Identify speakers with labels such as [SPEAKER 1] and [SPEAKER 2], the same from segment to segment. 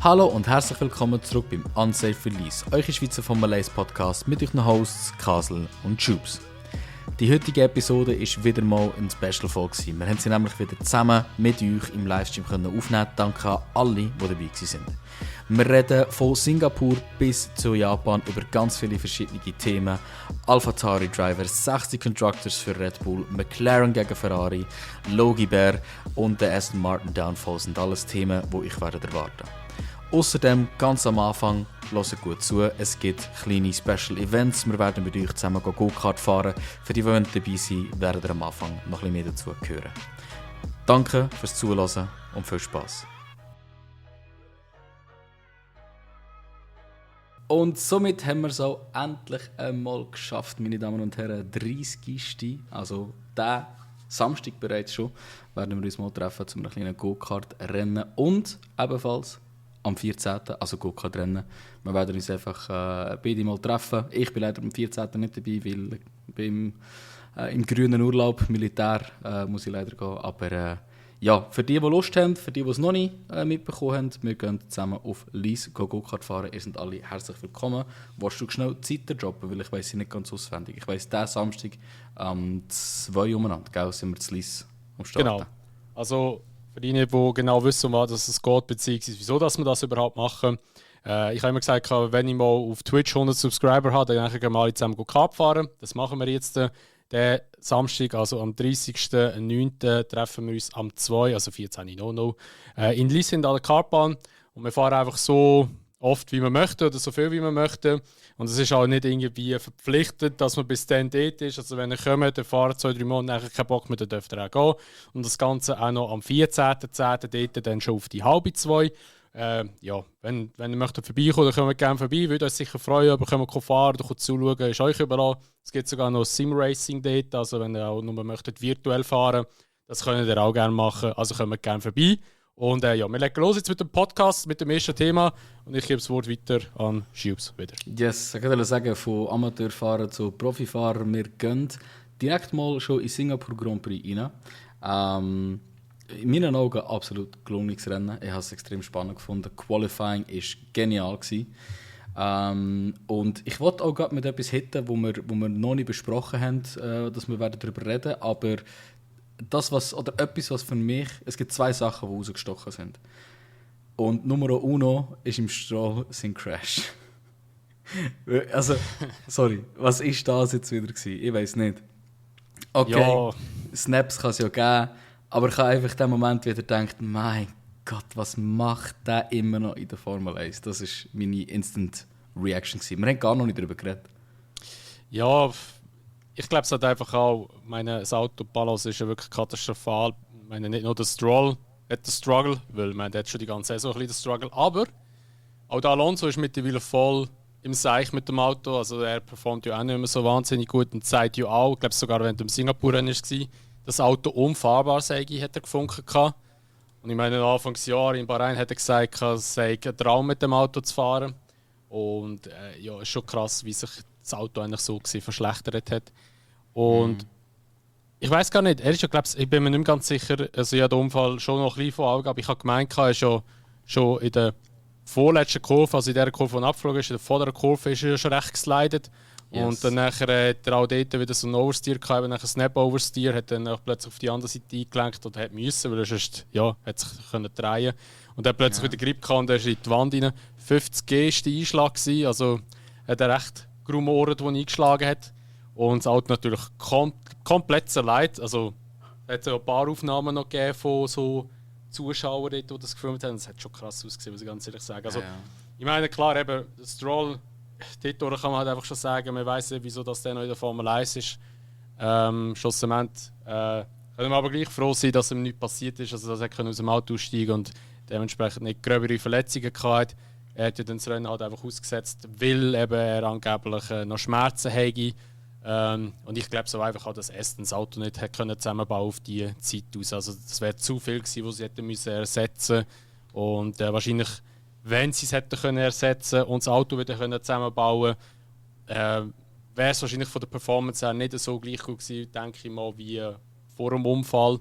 [SPEAKER 1] Hallo und herzlich willkommen zurück beim Unsafe Release, euer Schweizer Formel 1 Podcast mit euren Hosts Kasel und Tubes. Die heutige Episode ist wieder mal ein Special-Folge. Wir haben sie nämlich wieder zusammen mit euch im Livestream aufnehmen. Danke an alle, die dabei waren. Wir reden von Singapur bis zu Japan über ganz viele verschiedene Themen. AlphaTauri Driver, 60 Constructors für Red Bull, McLaren gegen Ferrari, Logie Bear und der Aston Martin Downfall sind alles Themen, die ich erwarten werde. Außerdem, ganz am Anfang, hört gut zu, es gibt kleine Special Events. Wir werden mit euch zusammen Go-Kart fahren. Für die, die dabei sind, werden ihr am Anfang noch ein bisschen mehr dazu hören. Danke fürs Zuhören und viel Spass. Und somit haben wir es auch endlich einmal geschafft, meine Damen und Herren. 30. Also diesen Samstag bereits schon, werden wir uns mal treffen zu einem kleinen Go-Kart-Rennen und ebenfalls am 14. also Go-Kart-Rennen. Wir werden uns einfach beide mal treffen. Ich bin leider am 14. nicht dabei, weil ich bin im grünen Urlaub, Militär, muss ich leider gehen. Aber ja, für die Lust haben, für die es noch nicht mitbekommen haben, wir gehen zusammen auf Lies Go-Kart fahren. Ihr seid alle herzlich willkommen. Willst du schnell die Zeit droppen, weil ich weiss sie nicht ganz auswendig. Ich weiss, diesen Samstag am 2 umeinander, gell, sind wir zu Lies am Start.
[SPEAKER 2] Genau, also für die, die genau wissen, um was es geht, beziehungsweise wieso dass wir das überhaupt machen. Ich habe immer gesagt, wenn ich mal auf Twitch 100 Subscriber habe, dann können wir alle zusammen Kart fahren. Das machen wir jetzt. Den Samstag, also am 30.09. treffen wir uns am 2, also 14.00 in Lies an der Kartbahn. Und wir fahren einfach so oft, wie wir möchten oder so viel, wie wir möchten. Und es ist auch nicht irgendwie verpflichtet, dass man bis dann dort ist. Also wenn ihr kommt, dann fahrt 2-3 Monate, nachher keinen Bock mehr, dann dürft ihr auch gehen. Und das Ganze auch noch am 14.10. dort dann schon auf die halbe 2. Ja, wenn ihr möchtet vorbeikommen, dann kommt ihr gerne vorbei. Würde uns sicher freuen, aber können wir fahren oder zuschauen, ist euch überall. Es gibt sogar noch Sim-Racing dort, also wenn ihr auch nur möchtet virtuell fahren, das könnt ihr auch gerne machen, also kommt gerne vorbei. Und ja, wir legen los jetzt mit dem Podcast, mit dem ersten Thema und ich gebe das Wort weiter an Schubs wieder.
[SPEAKER 1] Yes, ich würde sagen, von Amateurfahrer zu Profifahrer, wir gehen direkt mal schon in Singapur Grand Prix rein. In meinen Augen absolut gelungenes Rennen. Ich habe es extrem spannend gefunden. Qualifying war genial. Und ich wollte auch gerade mit etwas hitten, wo wir noch nicht besprochen haben, dass wir darüber reden werden. Aber etwas, was für mich... Es gibt zwei Sachen, die rausgestochen sind. Und Numero uno ist im Stroll sein Crash. Also, sorry, was war das jetzt wieder gewesen? Ich weiß nicht. Okay, ja. Snaps kann es ja geben. Aber ich habe einfach in dem Moment wieder gedacht, mein Gott, was macht der immer noch in der Formel 1? Das war meine Instant Reaction. Wir haben gar noch nicht darüber geredet.
[SPEAKER 2] Ja, ich glaube, es hat einfach auch, das Auto Balance ist ja wirklich katastrophal. Ich meine, nicht nur der Stroll hat den Struggle, weil der hat schon die ganze Saison ein bisschen den Struggle. Aber auch der Alonso ist mittlerweile voll im Seich mit dem Auto. Also er performt ja auch nicht mehr so wahnsinnig gut und zeigt ja auch, ich glaube sogar während dem Singapur-Rennen war, das Auto unfahrbar sei, hat er gefunden. Und ich meine, Anfangsjahr in Bahrain hat er gesagt, es sei ein Traum mit dem Auto zu fahren. Und ja, es ist schon krass, wie sich das Auto eigentlich so verschlechtert hat. Und ich weiß gar nicht, er ist ja, ich bin mir nicht mehr ganz sicher, also ich habe den Unfall schon noch ein bisschen vor Augen, aber ich habe gemeint, er ist schon in der vorletzten Kurve, also in der Kurve, die abgeflogen ist, in der vorderen Kurve ist er ja schon recht geslidet. Yes. Und dann nachher hat er auch dort wieder so einen Oversteer gehabt, nachher einen Snap-Oversteer, hat dann auch plötzlich auf die andere Seite eingelenkt oder hat müssen, weil er sonst, ja, hat sich können drehen. Und dann plötzlich wieder Grip gehabt und er ist in die Wand rein. 50G war der Einschlag gewesen, also hat er recht gerumoret, wo er eingeschlagen hat. Und das Auto natürlich komplett zerlegt. Also es hat ein paar Aufnahmen noch gegeben von so Zuschauern, die das gefilmt haben. Das hat schon krass ausgesehen, muss ich ganz ehrlich sagen. Also, ich meine, klar, eben, Stroll, dort kann man halt einfach schon sagen, man weiss nicht, wieso das noch in der Formel 1 ist. Schlussendlich können wir aber gleich froh sein, dass ihm nichts passiert ist, also dass er aus dem Auto aussteigen und dementsprechend nicht gröbere Verletzungen hatte. Er hat ja dann das Rennen halt einfach ausgesetzt, weil eben er angeblich noch Schmerzen hätte. Und ich glaube so einfach auch, dass Aston das Auto nicht hätte zusammenbauen auf die Zeit aus. Also das wäre zu viel gewesen, was sie hätten müssen ersetzen. Und wahrscheinlich, wenn sie es hätten können ersetzen und das Auto wieder können zusammenbauen, wäre es wahrscheinlich von der Performance her nicht so gleich gut gewesen, denke ich mal, wie vor dem Unfall.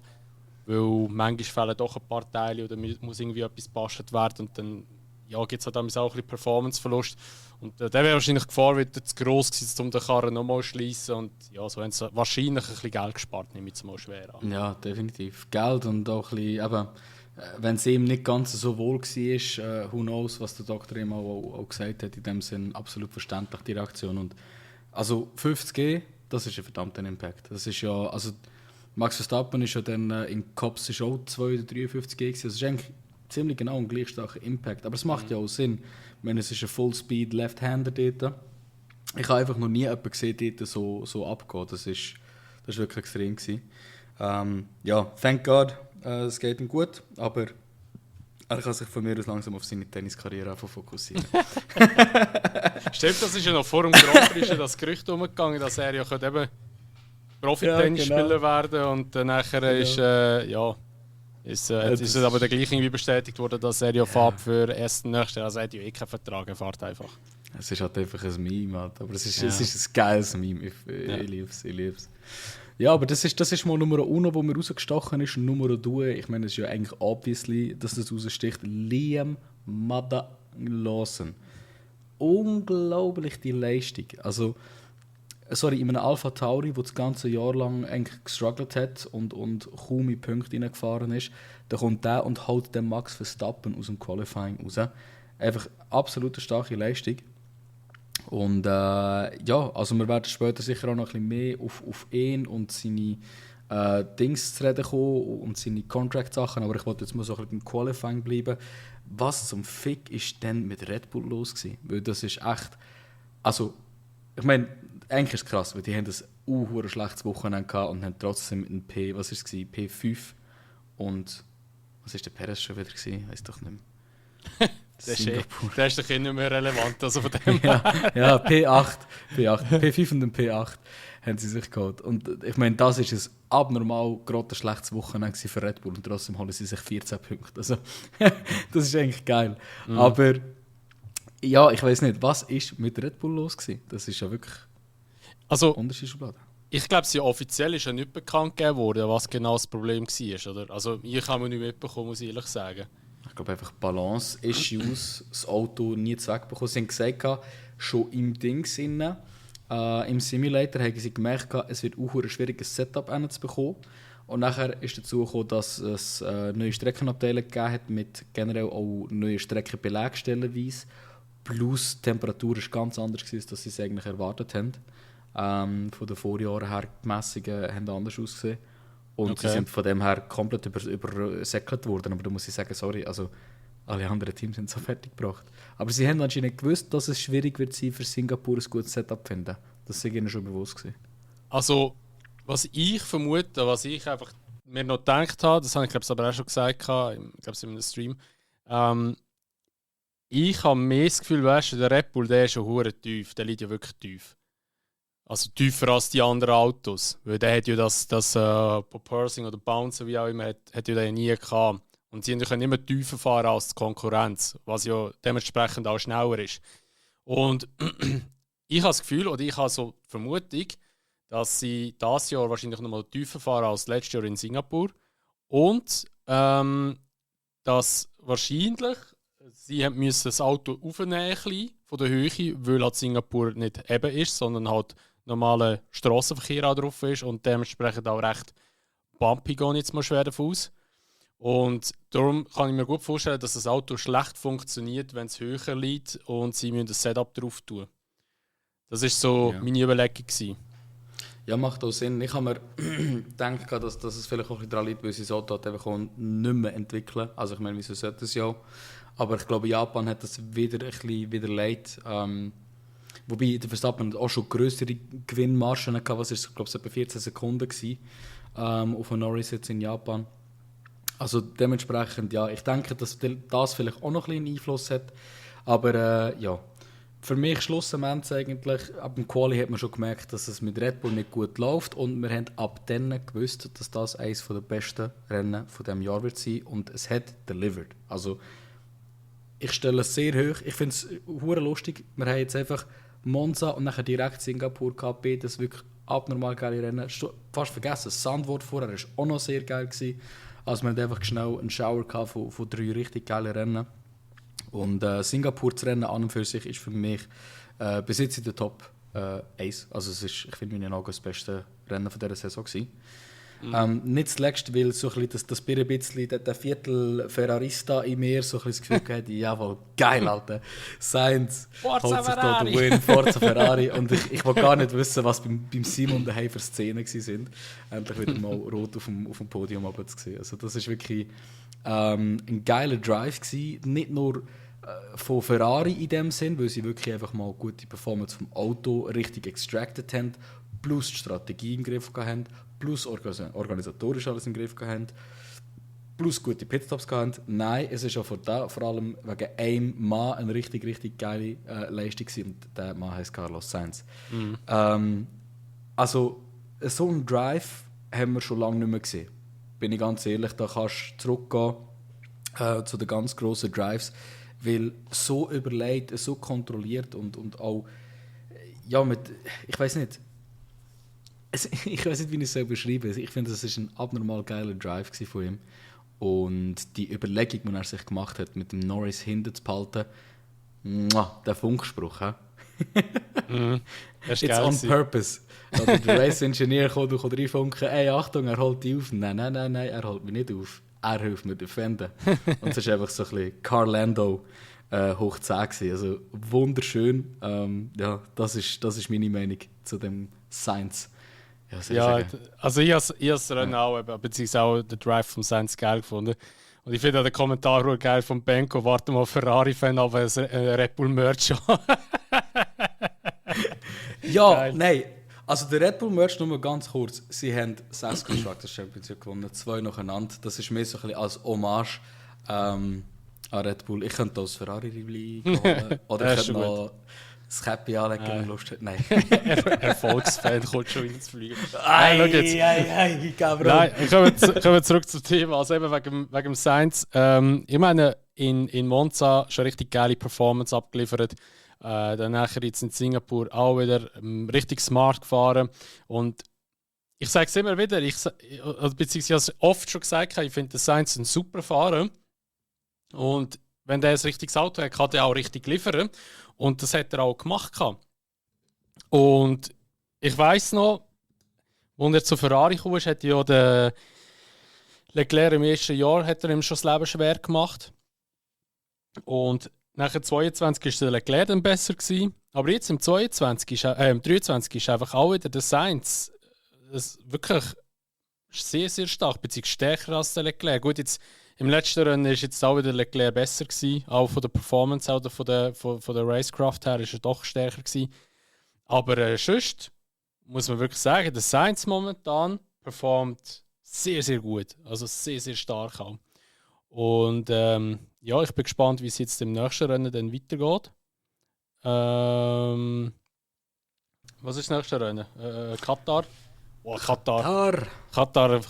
[SPEAKER 2] Weil manchmal fehlen doch ein paar Teile oder muss irgendwie etwas gebastelt werden und dann ja, gibt es halt auch ein bisschen Performance-Verlust. Und der wäre wahrscheinlich die Gefahr wieder zu gross gewesen, um den Karren nochmal zu schliessen. Und ja, so haben sie wahrscheinlich ein bisschen Geld gespart, nehme ich jetzt mal schwer an.
[SPEAKER 1] Ja, definitiv. Geld und auch ein bisschen, eben, wenn es ihm nicht ganz so wohl war, who knows, was der Doktor ihm auch gesagt hat, in dem Sinn absolut verständlich, die Reaktion. Und also 50G, das ist ein verdammter Impact. Das ist ja, also Max Verstappen ist ja dann in Cops ist auch 2 oder 53G gewesen. Das ist eigentlich ziemlich genau ein gleich starker Impact. Aber es macht ja auch Sinn. Ich meine, es ist ein Full-Speed Left-Hander dort. Ich habe einfach noch nie jemanden gesehen, dort so abgehen. Das ist wirklich extrem gewesen. Ja, thank God, es geht ihm gut, aber er kann sich von mir aus langsam auf seine Tenniskarriere fokussieren.
[SPEAKER 2] Stimmt, das ist ja noch vor dem Grand Prix das Gerücht umgegangen, dass er ja eben Profi-Tennisspieler werden und nachher ist es aber der gleich irgendwie bestätigt worden, dass er ja fährt für erst nächstes Jahr. Also er hat ja eh keinen Vertrag, er fährt einfach.
[SPEAKER 1] Es ist halt einfach ein Meme, halt. Aber es ist ein geiles Meme. Ich liebe es. Ja, aber das ist mal Nummer 1, wo mir rausgestochen ist. Und Nummer 2, ich meine, es ist ja eigentlich obviously, dass das raussticht. Liam Lawson. Unglaublich die Leistung. Also, sorry, in einem Alpha Tauri, der das ganze Jahr lang eigentlich gestruggelt hat und kaum in Punkte reingefahren ist, da kommt der und haut den Max Verstappen aus dem Qualifying raus. Einfach absolut eine starke Leistung. Und ja, also wir werden später sicher auch noch ein bisschen mehr auf ihn und seine Dings zu reden kommen und seine Contract-Sachen, aber ich wollte jetzt mal so ein bisschen beim Qualifying bleiben. Was zum Fick ist denn mit Red Bull los gewesen? Weil das ist echt, also ich meine, eigentlich ist es krass, weil die haben ein schlechtes Wochenende gehabt und haben trotzdem ein P5 und was ist der Perez schon wieder gewesen? Weiß doch nicht mehr.
[SPEAKER 2] Der ist doch nicht mehr relevant, also von dem
[SPEAKER 1] ja, P8, P5 und ein P8 haben sie sich geholt. Und ich meine, das ist ein abnormal gerade schlechtes Wochenende für Red Bull und trotzdem holen sie sich 14 Punkte. Also, das ist eigentlich geil. Mhm. Aber ja, ich weiß nicht, was ist mit Red Bull los gewesen? Das ist ja wirklich Unterschiedsschublade.
[SPEAKER 2] Ich glaube, offiziell ist ja nicht bekannt gegeben worden, was genau das Problem war. Oder? Also ich habe nicht mitbekommen, muss ich ehrlich sagen.
[SPEAKER 1] Ich glaube einfach Balance-Issues, das Auto nie wegbekommen. Sie haben gesagt, schon im Dings innen, im Simulator haben sie gemerkt, es wird auch ein schwieriges Setup zu bekommen. Und nachher ist dazu gekommen, dass es neue Streckenabteile gegeben hat, mit generell auch neue Streckenbeläge stellenweise. Plus die Temperatur war ganz anders, als sie es eigentlich erwartet haben. Von den Vorjahren her, die Messungen haben anders ausgesehen. Und sie sind von dem her komplett übersäckelt worden. Aber da muss ich sagen, sorry, also alle anderen Teams sind so fertig gebracht. Aber sie haben anscheinend gewusst, dass es schwierig wird sein, für Singapur ein gutes Setup zu finden. Das war ihnen schon bewusst gewesen.
[SPEAKER 2] Also, was ich vermute, was ich einfach mir noch gedacht habe, das habe ich glaube aber auch schon gesagt, ich glaube in einem Stream, ich habe mehr das Gefühl, weißt du, der Red Bull, der ist schon hure tief, der liegt ja wirklich tief. Also tiefer als die anderen Autos. Weil der hat ja das Propulsing oder Bouncing, wie auch immer, hat ja nie gehabt. Und sie können immer tiefer fahren als die Konkurrenz, was ja dementsprechend auch schneller ist. Und ich habe das Gefühl, oder ich habe so die Vermutung, dass sie dieses Jahr wahrscheinlich noch mal tiefer fahren als letztes Jahr in Singapur. Und dass wahrscheinlich sie müssen das Auto aufnehmen von der Höhe, weil halt Singapur nicht eben ist, sondern halt normaler Strassenverkehr auch drauf ist und dementsprechend auch recht bumpy gehen jetzt mal schwer davon aus. Und darum kann ich mir gut vorstellen, dass das Auto schlecht funktioniert, wenn es höher liegt und sie müssen das Setup drauf tun. Das war so meine Überlegung gewesen.
[SPEAKER 1] Ja, macht auch Sinn. Ich habe mir gedacht, dass es vielleicht auch ein bisschen daran liegt, weil sie das Auto einfach auch nicht mehr entwickeln. Also ich meine, wieso sollte es ja? Aber ich glaube, Japan hat das wieder ein bisschen wieder leid. Wobei der Verstappen auch schon größere Gewinnmargen hatte. Was ist, glaube ich, etwa 14 Sekunden gewesen, auf einem Norris jetzt in Japan. Also dementsprechend, ja, ich denke, dass das vielleicht auch noch ein bisschen Einfluss hat. Aber ja, für mich schlussendlich eigentlich, ab dem Quali hat man schon gemerkt, dass es mit Red Bull nicht gut läuft. Und wir haben ab dann gewusst, dass das eines der besten Rennen von diesem Jahr wird sein. Und es hat delivered. Also ich stelle es sehr hoch. Ich finde es hure lustig. Wir haben jetzt einfach Monza und nachher direkt Singapur gehabt. Das wirklich abnormal geile Rennen. Fast vergessen, das Sandwort vorher war auch noch sehr geil gewesen. Also wir hatten einfach schnell einen Shower von 3 richtig geilen Rennen. Und Singapur zu rennen an und für sich ist für mich bis jetzt in der Top 1. Also es ist, ich finde, in meinen Augen das beste Rennen von dieser Saison gewesen. Nicht zuletzt, weil so ein bisschen der Viertel Ferrarista in mir so ein bisschen das Gefühl hat, jawohl, geil, Alter. Sainz holt sich da den Win, Forza Ferrari. Und ich will gar nicht wissen, was beim Simon daheim für Szenen waren. Endlich wieder mal rot auf dem Podium zu sehen. Also das war wirklich ein geiler Drive gewesen. Nicht nur von Ferrari in dem Sinn, weil sie wirklich einfach mal gute Performance vom Auto richtig extracted haben, plus die Strategie im Griff haben, plus organisatorisch alles im Griff haben, plus gute Pitstops haben. Nein, es ist auch vor allem wegen einem Mann eine richtig, richtig geile Leistung gewesen. Und der Mann heißt Carlos Sainz. Also, so einen Drive haben wir schon lange nicht mehr gesehen. Bin ich ganz ehrlich, da kannst du zurückgehen zu den ganz grossen Drives, weil so überlegt, so kontrolliert und auch ich weiß nicht, wie ich es beschreiben soll. Ich finde, das ist ein abnormal geiler Drive von ihm. Und die Überlegung, die er sich gemacht hat, mit dem Norris hinten zu behalten, der Funkspruch, It's on purpose. Also der Race-Ingenieur kommt reinfunken, ey, Achtung, er holt die auf. Nein, er holt mich nicht auf. Er hilft mir defenden. Und es war einfach so ein bisschen Carlando hoch 10 gewesen. Also wunderschön. Das ist meine Meinung zu dem Sainz.
[SPEAKER 2] Ja, also ich habe das Rennen auch, beziehungsweise auch den Drive vom Sainz geil gefunden. Und ich finde auch den Kommentar geil von Benko, warte mal, Ferrari-Fan, aber ein Red Bull-Merch.
[SPEAKER 1] Ja, geil. Nein. Also der Red Bull-Merch, nur mal ganz kurz, sie haben 6 Constructors Championship gewonnen, 2 nacheinander. Das ist mehr so ein bisschen als Hommage an Red Bull. Ich könnte das Ferrari-Rivli holen. Oder ich könnte noch das Käppi anlegen, wenn man Lust hat. Nein.
[SPEAKER 2] Erfolgsfan kommt schon ins Fliegen.
[SPEAKER 1] Nein,
[SPEAKER 2] kommen wir zurück zum Thema. Also eben wegen dem Sainz. Ich meine, in Monza schon richtig geile Performance abgeliefert. Dann nachher jetzt in Singapur auch wieder richtig smart gefahren. Und ich sage es immer wieder, beziehungsweise oft schon gesagt, ich finde Sainz ein super Fahrer. Und wenn der ein richtiges Auto hat, kann der auch richtig liefern. Und das hat er auch gemacht. Und ich weiss noch, als er zu Ferrari kam, hat ja der Leclerc im ersten Jahr hat er ihm schon das Leben schwer gemacht. Und nachher 22 war der Leclerc dann besser gewesen. Aber jetzt im 23 im 23 ist einfach auch wieder der Sainz wirklich sehr, sehr stark, beziehungsweise stärker als der Leclerc. Gut, jetzt im letzten Rennen war jetzt auch wieder Leclerc besser gewesen, auch von der Performance oder von der Racecraft her ist er doch stärker gewesen. Aber sonst muss man wirklich sagen, der Sainz momentan performt sehr, sehr gut, also sehr, sehr stark auch. Und ja, ich bin gespannt, wie es jetzt im nächsten Rennen dann weitergeht. Was ist das nächste Rennen? Katar? Oh, Katar,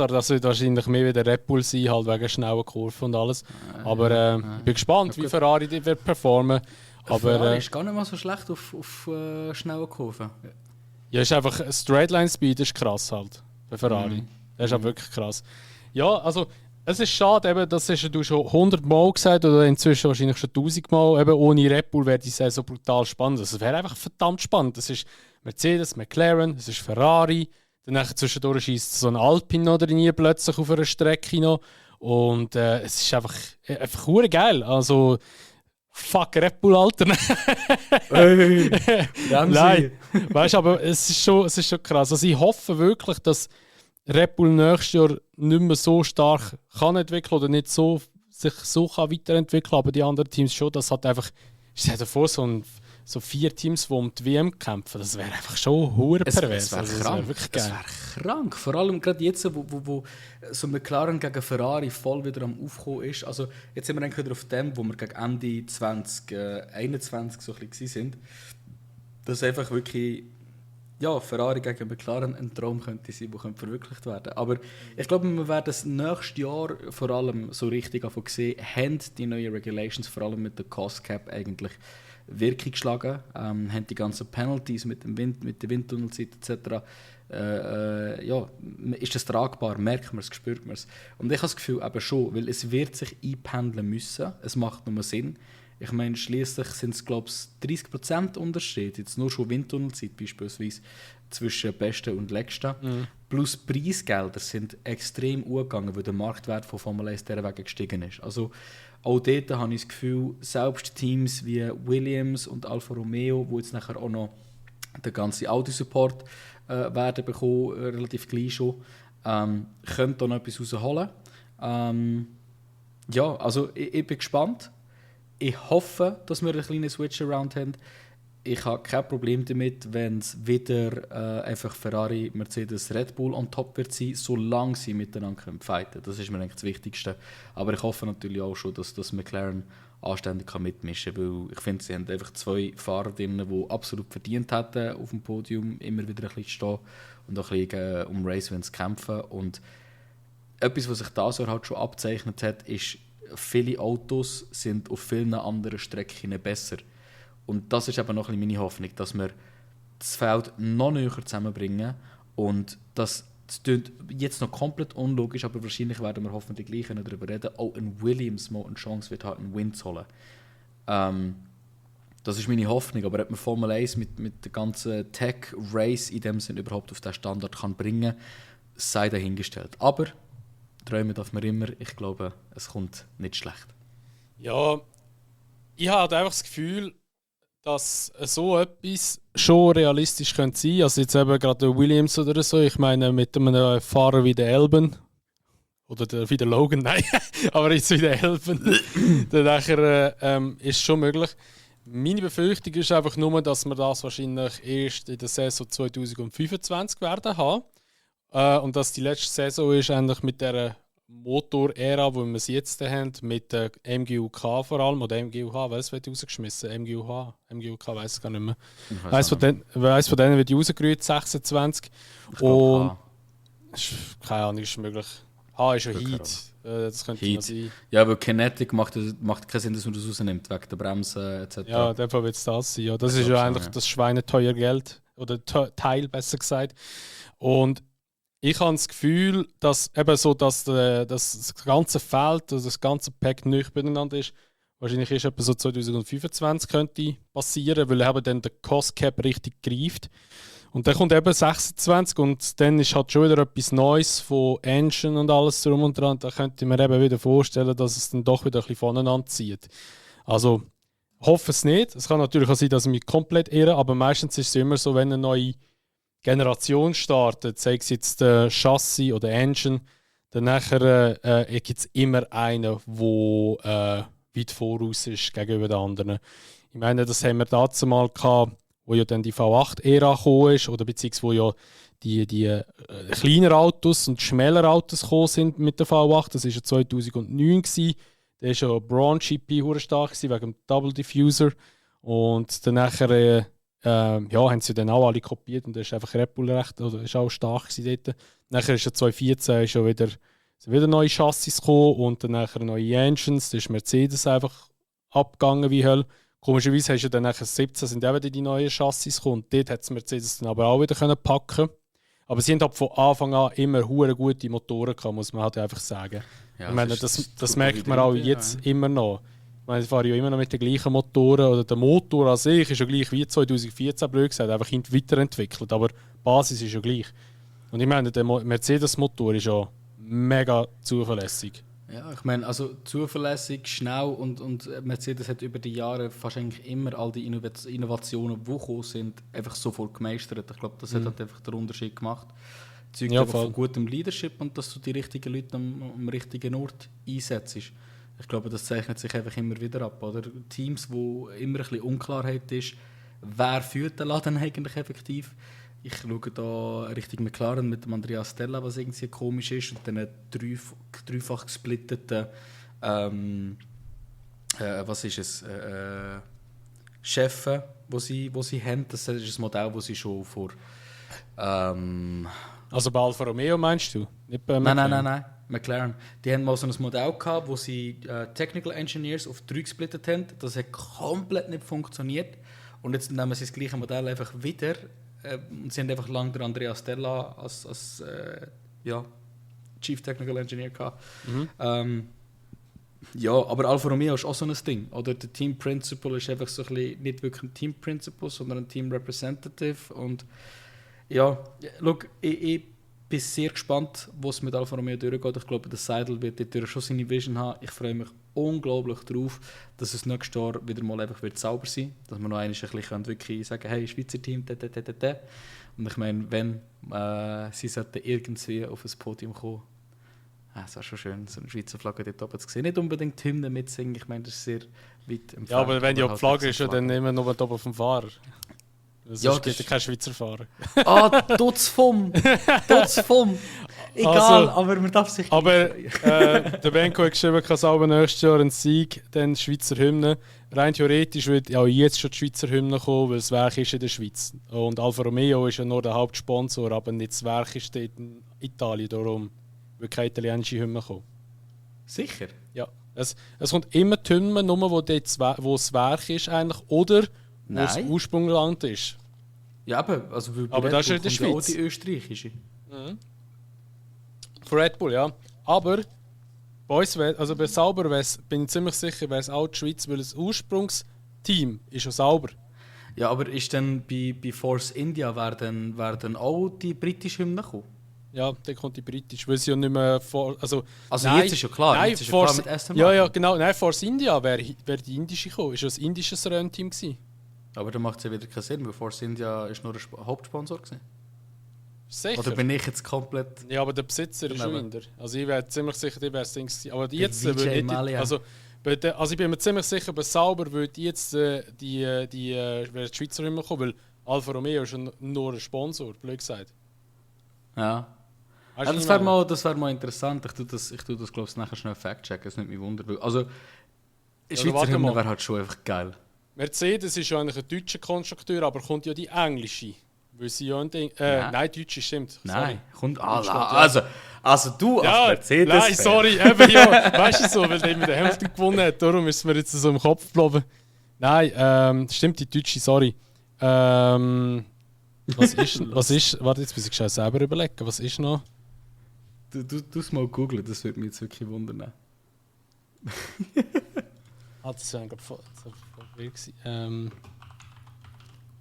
[SPEAKER 2] das wird wahrscheinlich mehr wie der Red Bull sein, halt wegen schnellen Kurven und alles. Aber ich bin gespannt, wie Ferrari die wird performen. Aber
[SPEAKER 1] Ferrari ist gar nicht mal so schlecht auf schnellen Kurven.
[SPEAKER 2] Ja, ist einfach Straightline Speed ist krass halt bei Ferrari. Das ist auch wirklich krass. Ja, also es ist schade, eben, das hast du schon 100 Mal gesagt oder inzwischen wahrscheinlich schon 1000 Mal. Eben ohne Red Bull wäre die Saison brutal spannend. Es wäre einfach verdammt spannend. Es ist Mercedes, McLaren, es ist Ferrari. Dann zwischendurch schießt so ein Alpine noch drin plötzlich auf einer Strecke noch. Und es ist einfach geil. Also fuck Red Bull, Alter.
[SPEAKER 1] Hey,
[SPEAKER 2] nein, weißt, aber es ist schon krass. Also ich hoffe wirklich, dass Red Bull nächstes Jahr nicht mehr so stark kann entwickeln oder nicht so, sich so kann weiterentwickeln, aber die anderen Teams schon. Das hat einfach, ich stell dir vor, so 4 Teams, die um die WM kämpfen, das wäre einfach schon hure pervers.
[SPEAKER 1] Es wäre wirklich geil. Es wäre krank. Vor allem gerade jetzt, wo so McLaren gegen Ferrari voll wieder am Aufkommen ist. Also jetzt sind wir eigentlich wieder auf dem, wo wir gegen Ende 2021 so ein bisschen sind. Dass einfach wirklich Ferrari gegen McLaren ein Traum könnte sein, der verwirklicht werden könnte. Aber ich glaube, wir werden das nächstes Jahr vor allem so richtig sehen, haben die neuen Regulations, vor allem mit der Cost Cap eigentlich Wirkung geschlagen, haben die ganzen Penalties mit dem Wind, mit der Windtunnelzeit etc. Ja, ist das tragbar, merkt man es, spürt man es. Und ich habe das Gefühl eben schon, weil es wird sich einpendeln müssen, es macht nur Sinn. Ich meine, schliesslich sind es, glaube ich, 30% Unterschied, jetzt nur schon Windtunnelzeit beispielsweise, zwischen Besten und Letzten. Plus Preisgelder sind extrem hochgegangen, weil der Marktwert von Formel 1 dieser Wege gestiegen ist. Also auch dort habe ich das Gefühl, selbst Teams wie Williams und Alfa Romeo, die jetzt nachher auch noch den ganzen Audi-Support werden bekommen, relativ gleich schon, können da noch etwas rausholen. Ja, also ich bin gespannt. Ich hoffe, dass wir einen kleinen Switch-Around haben. Ich habe kein Problem damit, wenn es wieder einfach Ferrari, Mercedes, Red Bull on top wird sein, solange sie miteinander fighten können. Das ist mir eigentlich das Wichtigste. Aber ich hoffe natürlich auch schon, dass das McLaren anständig mitmischen kann, weil ich finde, sie haben einfach 2 Fahrer drin, die absolut verdient hätten, auf dem Podium immer wieder ein bisschen zu stehen und auch ein bisschen um Race-Wins zu kämpfen. Und etwas, was sich das Jahr halt schon abzeichnet hat, ist, viele Autos sind auf vielen anderen Strecken besser. Und das ist eben noch ein bisschen meine Hoffnung, dass wir das Feld noch näher zusammenbringen. Und das klingt jetzt noch komplett unlogisch, aber wahrscheinlich werden wir hoffentlich gleich darüber reden, auch ein Williams mal eine Chance wird haben, einen Win zu holen. Das ist meine Hoffnung, aber ob man Formel 1 mit der ganzen Tech-Race in dem Sinne überhaupt auf diesen Standard kann bringen, sei dahingestellt. Aber träumen darf man immer. Ich glaube, es kommt nicht schlecht.
[SPEAKER 2] Ja, ich habe einfach das Gefühl, dass so etwas schon realistisch könnte sein. Also jetzt eben gerade der Williams oder so. Ich meine, mit einem Fahrer wie der Elben oder wie der Logan, nein, aber jetzt wie der Elben, dann nachher ist schon möglich. Meine Befürchtung ist einfach nur, dass wir das wahrscheinlich erst in der Saison 2025 werden haben. Und dass die letzte Saison ist eigentlich mit der Motor-Ära, wo wir sie jetzt haben, mit der MGUK vor allem, oder MGUH, was wird rausgeschmissen? MGUK, weiß ich gar nicht mehr. Weiss von denen wird rausgerührt, 26. Und keine Ahnung, ist möglich. H ist ja Heat. Das könnte Heat sein.
[SPEAKER 1] Ja, aber Kinetic macht keinen Sinn, dass man das rausnimmt, wegen der Bremse etc.
[SPEAKER 2] Ja, in dem Fall wird es das sein. Ja, das ist ja eigentlich das schweineteuer Geld, oder Teil besser gesagt. Und ich habe das Gefühl, dass eben so, dass das ganze Feld, also das ganze Pack nicht beieinander ist. Wahrscheinlich ist etwa so 2025 könnte passieren, weil eben dann der Cost Cap richtig greift. Und dann kommt eben 26 und dann ist halt schon wieder etwas Neues von Engine und alles drum und dran. Da könnte ich mir eben wieder vorstellen, dass es dann doch wieder ein bisschen voneinander zieht. Also, hoffe es nicht. Es kann natürlich auch sein, dass ich mich komplett irre, aber meistens ist es immer so, wenn eine neue Generation startet, sei es jetzt Chassis oder Engine, dann nachher gibt es immer einen, der weit voraus ist gegenüber den anderen. Ich meine, das haben wir dazu mal gehabt, wo ja dann die V8-Ära gekommen ist, oder beziehungsweise wo ja die kleinen Autos und schmäleren Autos gekommen sind mit der V8. Das war ja 2009 gewesen. Da war ja Braun GP hure stark gewesen, wegen dem Double Diffuser. Und dann nachher haben sie dann auch alle kopiert und da ist einfach Red Bull recht, oder ist auch stark gewesen dort. Nachher ist ja 2014 schon wieder neue Chassis gekommen und dann nachher neue Engines. Da ist Mercedes einfach abgegangen wie Hölle. Komischerweise hast du dann nachher 17 sind eben die neuen Chassis gekommen und dort hat es Mercedes dann aber auch wieder packen. Aber sie haben halt von Anfang an immer hure gute Motoren gehabt, muss man halt einfach sagen. Ja, ich meine, das merkt man auch jetzt immer noch. Ich meine, ich fahre ja immer noch mit den gleichen Motoren. Oder der Motor an sich ist ja gleich wie 2014, blöd gesagt, einfach weiterentwickelt. Aber die Basis ist ja gleich. Und ich meine, der Mercedes-Motor ist ja mega zuverlässig.
[SPEAKER 1] Ja, ich meine, also zuverlässig, schnell und Mercedes hat über die Jahre fast eigentlich immer all die Innovationen, die gekommen sind, einfach sofort gemeistert. Ich glaube, das hat halt einfach den Unterschied gemacht. Zeugt ja, von gutem Leadership und dass du die richtigen Leute am richtigen Ort einsetzt. Ich glaube, das zeichnet sich einfach immer wieder ab. Oder? Teams, wo immer ein bisschen Unklarheit ist, wer führt den Laden eigentlich effektiv. Ich schaue da Richtung McLaren mit dem Andrea Stella, was irgendwie komisch ist, und dann dreifach gesplitteten was ist es? Chefen, wo sie haben. Das ist ein Modell, das sie schon vor
[SPEAKER 2] Also bei Alfa Romeo meinst du? Nicht bei
[SPEAKER 1] Nein. McLaren. Die haben mal so ein Modell gehabt, wo sie Technical Engineers auf 3 gesplittet haben. Das hat komplett nicht funktioniert. Und jetzt nehmen sie das gleiche Modell einfach wieder. Und sie haben einfach lange den Andrea Stella als Chief Technical Engineer gehabt. Ja, aber Alfa Romeo ist auch so ein Ding. Oder der Team Principal ist einfach so ein bisschen, nicht wirklich ein Team Principal, sondern ein Team Representative. Und ja, schau, ich bin sehr gespannt, wo es mit Alfa Romeo durchgeht. Ich glaube, der Seidel wird dort schon seine Vision haben. Ich freue mich unglaublich darauf, dass es nächstes Jahr wieder mal einfach wird sauber sein wird. Dass wir noch einmal ein bisschen wirklich sagen, hey, Schweizer Team, da. Und ich meine, wenn sie sollten irgendwie auf ein Podium kommen, es wäre schon schön, so eine Schweizer Flagge dort oben zu sehen. Nicht unbedingt die Hymne mitsingen, ich meine, das ist sehr weit entfernt.
[SPEAKER 2] Ja, aber wenn die
[SPEAKER 1] halt
[SPEAKER 2] Flagge ist, dann immer nur oben vom Fahrer. Sonst gibt es keinen Schweizer Fahrer.
[SPEAKER 1] Tut's vom! Egal,
[SPEAKER 2] Also,
[SPEAKER 1] aber man darf sich...
[SPEAKER 2] Aber der Benko hat geschrieben, kann selber nächstes Jahr einen Sieg, dann Schweizer Hymne. Rein theoretisch wird ja jetzt schon die Schweizer Hymne kommen, weil das Werk ist in der Schweiz. Und Alfa Romeo ist ja nur der Hauptsponsor, aber nicht das Werk ist in Italien, darum wird keine italienische Hymne kommen.
[SPEAKER 1] Sicher?
[SPEAKER 2] Ja. Es kommt immer die Hymne, nur wo das Werk ist eigentlich, oder wo das Ursprungsland ist.
[SPEAKER 1] Ja, also
[SPEAKER 2] aber das ist in der Schweiz.
[SPEAKER 1] Auch die österreichische.
[SPEAKER 2] Für Red Bull, ja. Aber bei uns, also bei Sauber bin ich ziemlich sicher, wäre es auch die Schweiz, weil das Ursprungsteam ist schon Sauber.
[SPEAKER 1] Ja, aber ist dann bei Force India wäre dann auch die britische Hymne gekommen?
[SPEAKER 2] Ja, dann kommt die britische, weil sie ja nicht mehr Also
[SPEAKER 1] nein, jetzt ist ja klar,
[SPEAKER 2] nein,
[SPEAKER 1] jetzt ist ja klar mit Aston Martin.
[SPEAKER 2] Ja, genau. Nein, Force India wäre die indische gekommen. Ist ja ein indisches Rennteam gewesen.
[SPEAKER 1] Aber dann macht es ja wieder keinen Sinn, weil Force India ist nur ein Hauptsponsor gewesen.
[SPEAKER 2] Sicher?
[SPEAKER 1] Oder bin ich jetzt komplett...
[SPEAKER 2] Ja, aber der Besitzer ist schon Inder. Also ich wäre ziemlich sicher, die wäre das Ding gewesen. Aber jetzt würde nicht... Also ich bin mir ziemlich sicher, bei Sauber würde jetzt die Schweizer Hymne kommen, weil Alfa Romeo ist nur ein Sponsor, blöd gesagt.
[SPEAKER 1] Ja. Das wäre mal interessant. Ich tue das glaube ich, nachher schnell fact-checken, das nimmt mich Wunder. Also, Schweizer Hymne wäre halt schon einfach geil.
[SPEAKER 2] Mercedes ist ja eigentlich ein deutscher Konstrukteur, aber kommt ja die englische. Weil sie ja nein, deutsche stimmt.
[SPEAKER 1] Nein, kommt also du als Mercedes.
[SPEAKER 2] Nein, sorry, eben ja. Weißt du so, weil der mit der Hälfte gewonnen hat, darum ist mir jetzt so im Kopf geblieben. Nein, stimmt die deutsche, sorry. Was ist, warte, jetzt muss ich schnell selber überlegen, was ist noch?
[SPEAKER 1] Du es mal googlen, das würde mich jetzt wirklich wundern.
[SPEAKER 2] Das wäre gerade voll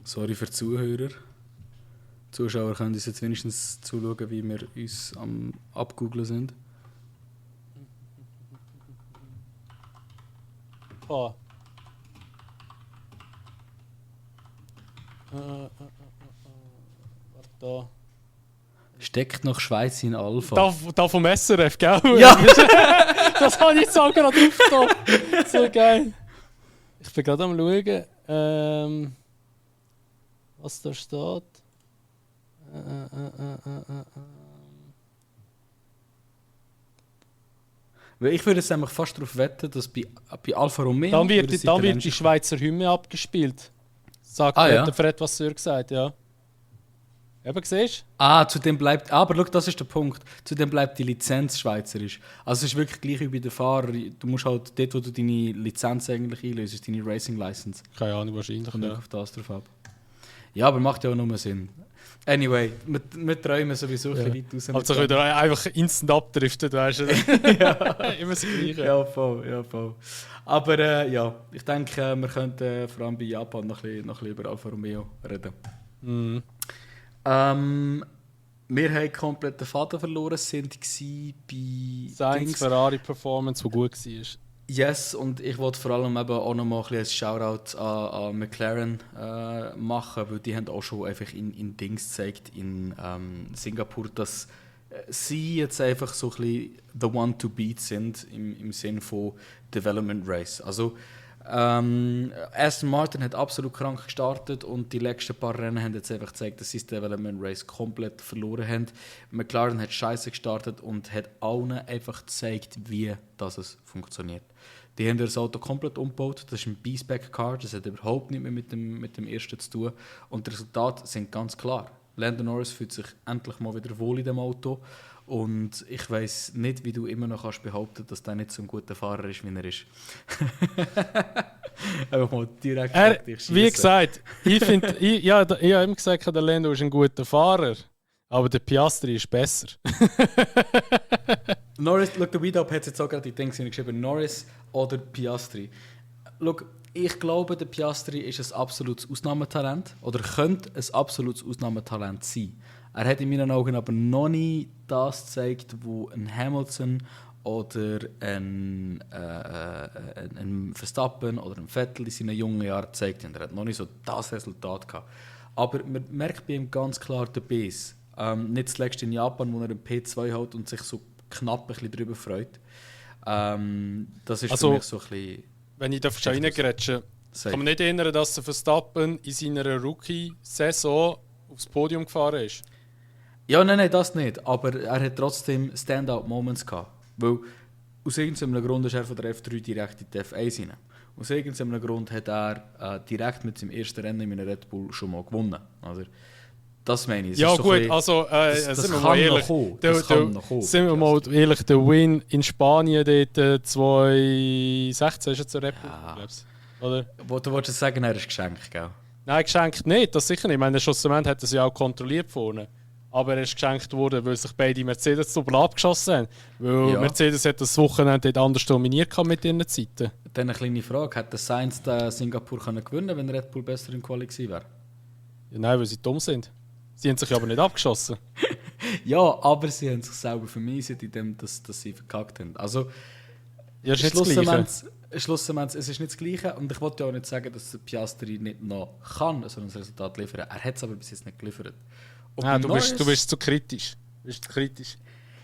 [SPEAKER 1] Sorry für die Zuhörer. Die Zuschauer können uns jetzt wenigstens zuschauen, wie wir uns am Abgooglen sind.
[SPEAKER 2] Warte da.
[SPEAKER 1] Steckt noch Schweiz in Alpha.
[SPEAKER 2] Da vom SRF, gell?
[SPEAKER 1] Ja!
[SPEAKER 2] Das habe ich jetzt auch gerade aufgenommen. So geil. Ich bin gerade am schauen, was da steht.
[SPEAKER 1] Ich würde jetzt nämlich fast darauf wetten, dass bei Alfa Romeo...
[SPEAKER 2] Dann wird die Schweizer Hymne abgespielt. Sagt der Fred Vasseur gesagt, ja. Eben, siehst
[SPEAKER 1] du? Zu dem bleibt... Aber schau, das ist der Punkt. Zu dem bleibt die Lizenz schweizerisch. Also es ist wirklich gleich wie bei den Fahrern. Du musst halt dort, wo du deine Lizenz eigentlich einlöst, deine Racing License.
[SPEAKER 2] Keine Ahnung, wahrscheinlich.
[SPEAKER 1] Kommt auf das drauf ab. Ja, aber macht ja auch nur Sinn. Anyway, wir träumen sowieso ein bisschen weit raus.
[SPEAKER 2] Also können wir einfach instant abdriften, weißt du?
[SPEAKER 1] Ja.
[SPEAKER 2] Immer das Gleiche.
[SPEAKER 1] Ja, voll. Aber ich denke, wir könnten vor allem bei Japan noch ein bisschen über Alfa Romeo reden.
[SPEAKER 2] Mhm.
[SPEAKER 1] Wir haben komplett den Faden verloren, sind bei
[SPEAKER 2] Sainz Ferrari Performance, die gut war.
[SPEAKER 1] Yes, und ich wollte vor allem eben auch noch mal ein Shoutout an McLaren machen, weil die haben auch schon einfach in Dings gezeigt, in Singapur, dass sie jetzt einfach so ein bisschen the one to beat sind im Sinn von Development Race. Also Aston Martin hat absolut krank gestartet und die letzten paar Rennen haben jetzt einfach gezeigt, dass sie das Development Race komplett verloren haben. McLaren hat scheiße gestartet und hat allen einfach gezeigt, wie das funktioniert. Die haben das Auto komplett umgebaut, das ist ein B-Spec-Car, das hat überhaupt nicht mehr mit dem ersten zu tun und die Resultate sind ganz klar. Lando Norris fühlt sich endlich mal wieder wohl in dem Auto. Und ich weiss nicht, wie du immer noch kannst behaupten, dass der nicht so ein guter Fahrer ist, wie er ist. Einfach mal direkt auf dich schiessen.
[SPEAKER 2] Wie gesagt, ich habe immer gesagt, der Lando ist ein guter Fahrer. Aber der Piastri ist besser.
[SPEAKER 1] Norris, schau, der Weedup hat jetzt auch gerade die Dinge geschrieben, Norris oder Piastri. Schau, ich glaube, der Piastri ist ein absolutes Ausnahmetalent oder könnte ein absolutes Ausnahmetalent sein. Er hat in meinen Augen aber noch nie das gezeigt, wo ein Hamilton oder ein Verstappen oder ein Vettel in seinen jungen Jahren gezeigt haben. Er hat noch nicht so das Resultat gehabt. Aber man merkt bei ihm ganz klar den Biss. Nicht zuletzt in Japan, wo er einen P2 hat und sich so knapp ein bisschen darüber freut. Das ist also, für mich so ein bisschen...
[SPEAKER 2] Wenn ich da schon reingrätsche, kann man nicht erinnern, dass der Verstappen in seiner Rookie-Saison aufs Podium gefahren ist?
[SPEAKER 1] Ja, nein, das nicht. Aber er hat trotzdem Standout-Moments gehabt. Weil aus irgendeinem Grund ist er von der F3 direkt in die F1 rein. Aus irgendeinem Grund hat er direkt mit seinem ersten Rennen in einem Red Bull schon mal gewonnen. Also, das meine ich.
[SPEAKER 2] Ja, gut, also
[SPEAKER 1] das kann noch kommen.
[SPEAKER 2] Sind wir mal ehrlich, der Win in Spanien dort 2016 ist er zur Red Bull, glaubst du? Oder?
[SPEAKER 1] Du wolltest sagen, er ist geschenkt, gell?
[SPEAKER 2] Nein, geschenkt nicht, das sicher nicht. Ich meine, schlussendlich hat er sie auch kontrolliert vorne. Aber er ist geschenkt worden, weil sich beide Mercedes doppelt abgeschossen haben. Weil Mercedes hat das Wochenende anders dominiert mit ihren Zeiten.
[SPEAKER 1] Dann eine kleine Frage: Hätte Sainz Singapur gewinnen können, wenn Red Bull besser in Quali gewesen wäre?
[SPEAKER 2] Ja, nein, weil sie dumm sind. Sie haben sich aber nicht abgeschossen.
[SPEAKER 1] Ja, aber sie haben sich selber vermiesen, indem dass sie verkackt haben. Also,
[SPEAKER 2] ja,
[SPEAKER 1] schlussendlich, es ist nicht das Gleiche. Und ich wollte ja auch nicht sagen, dass der Piastri nicht noch kann, so ein Resultat liefern. Er hat es aber bis jetzt nicht geliefert.
[SPEAKER 2] Du bist zu kritisch.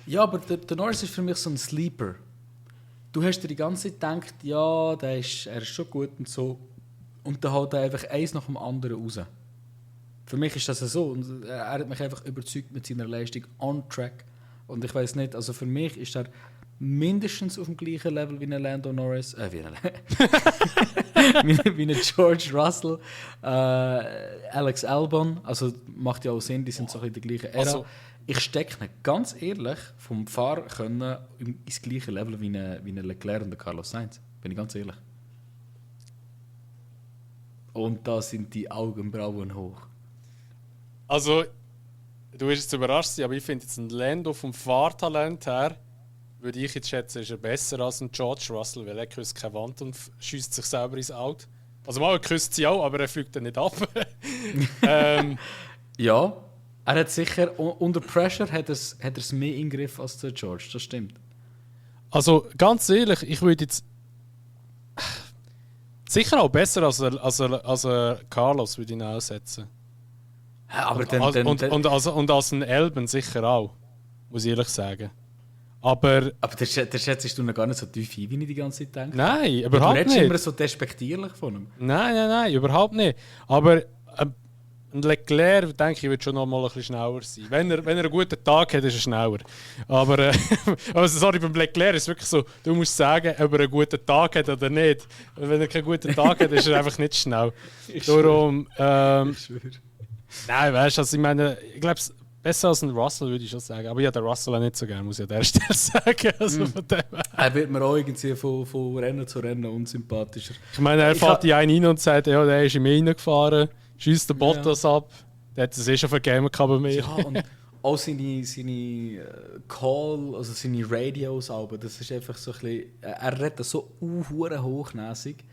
[SPEAKER 1] Ja, aber der Norris ist für mich so ein Sleeper. Du hast dir die ganze Zeit gedacht, ja, er ist schon gut und so. Und dann haut er einfach eins nach dem anderen raus. Für mich ist das so. Und er hat mich einfach überzeugt mit seiner Leistung on track. Und ich weiß nicht, also für mich ist er mindestens auf dem gleichen Level wie ein Lando Norris. Wie ein George Russell, Alex Albon. Also macht ja auch Sinn, die sind so in der gleichen Ära. Also, ich stecke nicht ganz ehrlich vom Fahren können ins gleiche Level wie ein Leclerc und Carlos Sainz. Bin ich ganz ehrlich. Und da sind die Augenbrauen hoch.
[SPEAKER 2] Also, du wirst jetzt überrascht sein, aber ich finde jetzt ein Lando vom Fahrtalent her, würde ich jetzt schätzen, ist er besser als ein George Russell, weil er küsst keine Wand und schießt sich selber ins Auto. Also mal, er küsst sie auch, aber er fliegt dann nicht ab.
[SPEAKER 1] Ja, er hat sicher, unter Pressure hat er es mehr in den Griff als der George, das stimmt.
[SPEAKER 2] Also ganz ehrlich, ich würde jetzt sicher auch besser als Carlos würde ich ihn aussetzen.
[SPEAKER 1] Ja, aber
[SPEAKER 2] und als ein Elben sicher auch, muss ich ehrlich sagen. Aber
[SPEAKER 1] der schätzt du noch gar nicht so tief ein, wie ich die ganze Zeit denke.
[SPEAKER 2] Nein, überhaupt nicht.
[SPEAKER 1] Du redest immer so despektierlich von ihm.
[SPEAKER 2] Nein, überhaupt nicht. Aber ein Leclerc, denke ich, wird schon noch mal ein bisschen schneller sein. Wenn er einen guten Tag hat, ist er schneller. Aber sorry, beim Leclerc ist es wirklich so, du musst sagen, ob er einen guten Tag hat oder nicht. Wenn er keinen guten Tag hat, ist er einfach nicht schnell. Darum, ich schwöre. Nein, weißt du, also ich meine, ich glaube, besser als ein Russell würde ich schon sagen. Aber ja, der Russell auch nicht so gerne, muss ich an der Stelle sagen. Also von dem
[SPEAKER 1] er wird mir auch irgendwie von Rennen zu Rennen unsympathischer.
[SPEAKER 2] Ich meine, er fährt die einen rein und sagt, ja, der ist im reingefahren, schießt den Bottas ab. Der hat das schon vergeben bei mir.
[SPEAKER 1] Ja, und auch seine Call, also seine Radios, aber das ist einfach so ein bisschen, er redet so hochnäsig.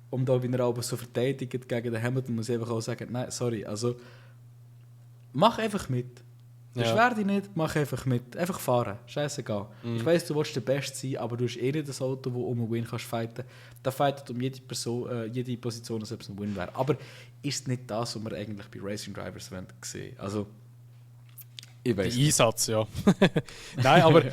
[SPEAKER 1] Und da, wenn er aber so verteidigt gegen den Hamilton, muss ich einfach auch sagen, nein, sorry, also mach einfach mit. Beschwer dich nicht, mach einfach mit. Einfach fahren, scheißegal. Ich weiss, du willst der Beste sein, aber du hast eh nicht das Auto, das um einen Win kannst fighten. Da fightet um jede Position, als ob es ein Win wäre. Aber ist nicht das, was wir eigentlich bei Racing Drivers sehen? Also, ich weiss
[SPEAKER 2] nicht. Einsatz, ja. Nein, aber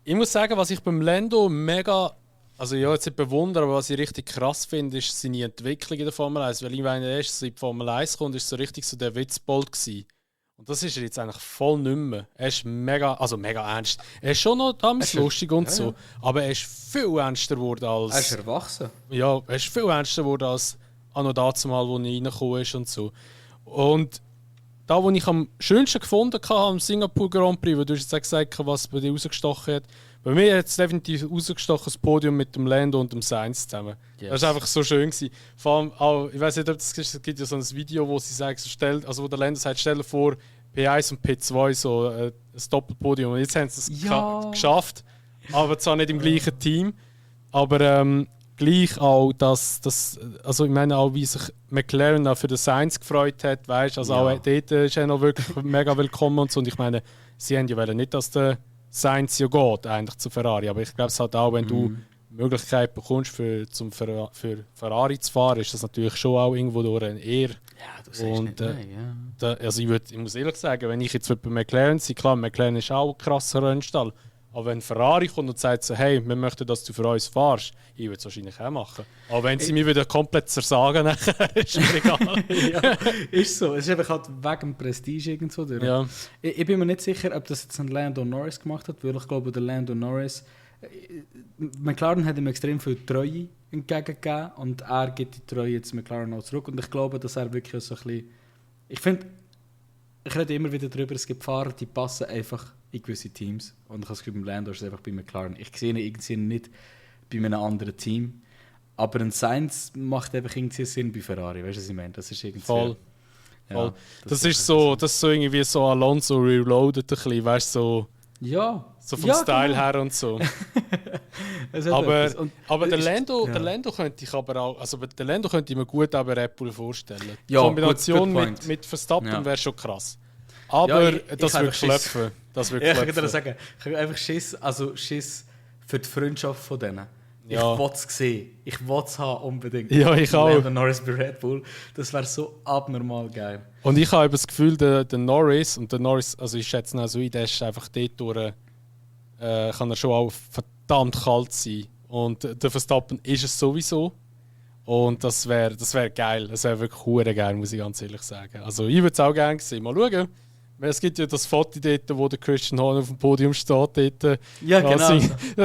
[SPEAKER 2] ich muss sagen, was ich beim Lando mega, also ja, jetzt nicht bewundere, aber was ich richtig krass finde, ist seine Entwicklung in der Formel 1. Weil ich meine, erst so in die Formel 1 kommt, ist so richtig so der Witzbold gewesen. Und das ist er jetzt eigentlich voll nicht mehr. Er ist mega ernst. Er ist schon noch damals lustig und so, aber er ist viel ernster geworden als...
[SPEAKER 1] Er ist erwachsen.
[SPEAKER 2] Ja, er ist viel ernster geworden als noch dazu mal, wo er reingekommen ist und so. Und da, wo ich am schönsten gefunden habe am Singapur Grand Prix, wo du jetzt gesagt hast, was bei dir rausgestochen hat. Bei mir hat es definitiv rausgestochen, das Podium mit dem Lando und dem Sainz zusammen. Yes. Das war einfach so schön gewesen. Vor allem auch, ich weiß nicht, ob das ist, es gibt ja so ein Video, wo sie sagen, wo der Lando sagt, stell dir vor, P1 und P2 so ein Doppelpodium. Und jetzt haben sie es geschafft, aber zwar nicht im gleichen Team, aber gleich auch, also ich meine auch, wie sich McLaren auch für den Sainz gefreut hat, weißt, also auch dort ist er noch wirklich mega willkommen und so. Und ich meine, sie haben ja nicht, dass der Sainz ja geht eigentlich zu Ferrari, aber ich glaube es halt auch, wenn du die Möglichkeit bekommst, für Ferrari zu fahren, ist das natürlich schon auch irgendwo durch ein Ehr.
[SPEAKER 1] Ja, du sagst nicht nein, ja.
[SPEAKER 2] Also ich muss ehrlich sagen, wenn ich jetzt bei McLaren sei, klar, McLaren ist auch ein krasser Rennstall, aber wenn Ferrari kommt und sagt so, hey, wir möchten, dass du für uns fahrst, ich würde es wahrscheinlich auch machen. Aber wenn sie mich wieder komplett zersagen, nachher ist mir egal.
[SPEAKER 1] Ja, ist so. Es ist einfach halt wegen dem Prestige irgendwo durch.
[SPEAKER 2] Ja.
[SPEAKER 1] Ich bin mir nicht sicher, ob das jetzt ein Lando Norris gemacht hat, weil ich glaube, der Lando Norris, McLaren hat ihm extrem viel Treue entgegengegeben und er gibt die Treue jetzt McLaren auch zurück. Und ich glaube, dass er wirklich so ein bisschen... Ich rede immer wieder darüber, es gibt Fahrer, die passen einfach in gewisse Teams. Und ich habe das Gefühl, beim Lando ist es einfach bei McLaren. Ich sehe ihn irgendwie nicht bei einem anderen Team. Aber ein Sainz macht einfach irgendwie Sinn bei Ferrari. Weißt du, was ich meine? Das ist irgendwie...
[SPEAKER 2] Voll.
[SPEAKER 1] Ja,
[SPEAKER 2] voll. Das ist so irgendwie so Alonso reloaded ein bisschen, weißt du, so...
[SPEAKER 1] Ja.
[SPEAKER 2] So vom Style genau. her und so. aber der Lando könnte ich aber auch, also der Lando könnte ich mir gut aber Red Bull vorstellen. Die Kombination good mit Verstappen wäre schon krass. Aber das wird klopfen. Ich
[SPEAKER 1] würde sagen, ich habe einfach Schiss für die Freundschaft von denen. Ja. Ich will es sehen. Ich will es haben unbedingt.
[SPEAKER 2] Ja, ich auch.
[SPEAKER 1] Lando Norris bei Red Bull. Das wäre so abnormal geil.
[SPEAKER 2] Und ich habe das Gefühl, der Norris, also ich schätze ihn auch so ein, der ist einfach dort durch, kann er schon auch verdammt kalt sein. Und der Verstappen ist es sowieso. Und das wär geil. Das wäre wirklich hure geil, muss ich ganz ehrlich sagen. Also ich würde es auch gerne sehen. Mal schauen. Es gibt ja das Foto dort, wo der Christian Horner auf dem Podium steht. Dort,
[SPEAKER 1] ja, genau.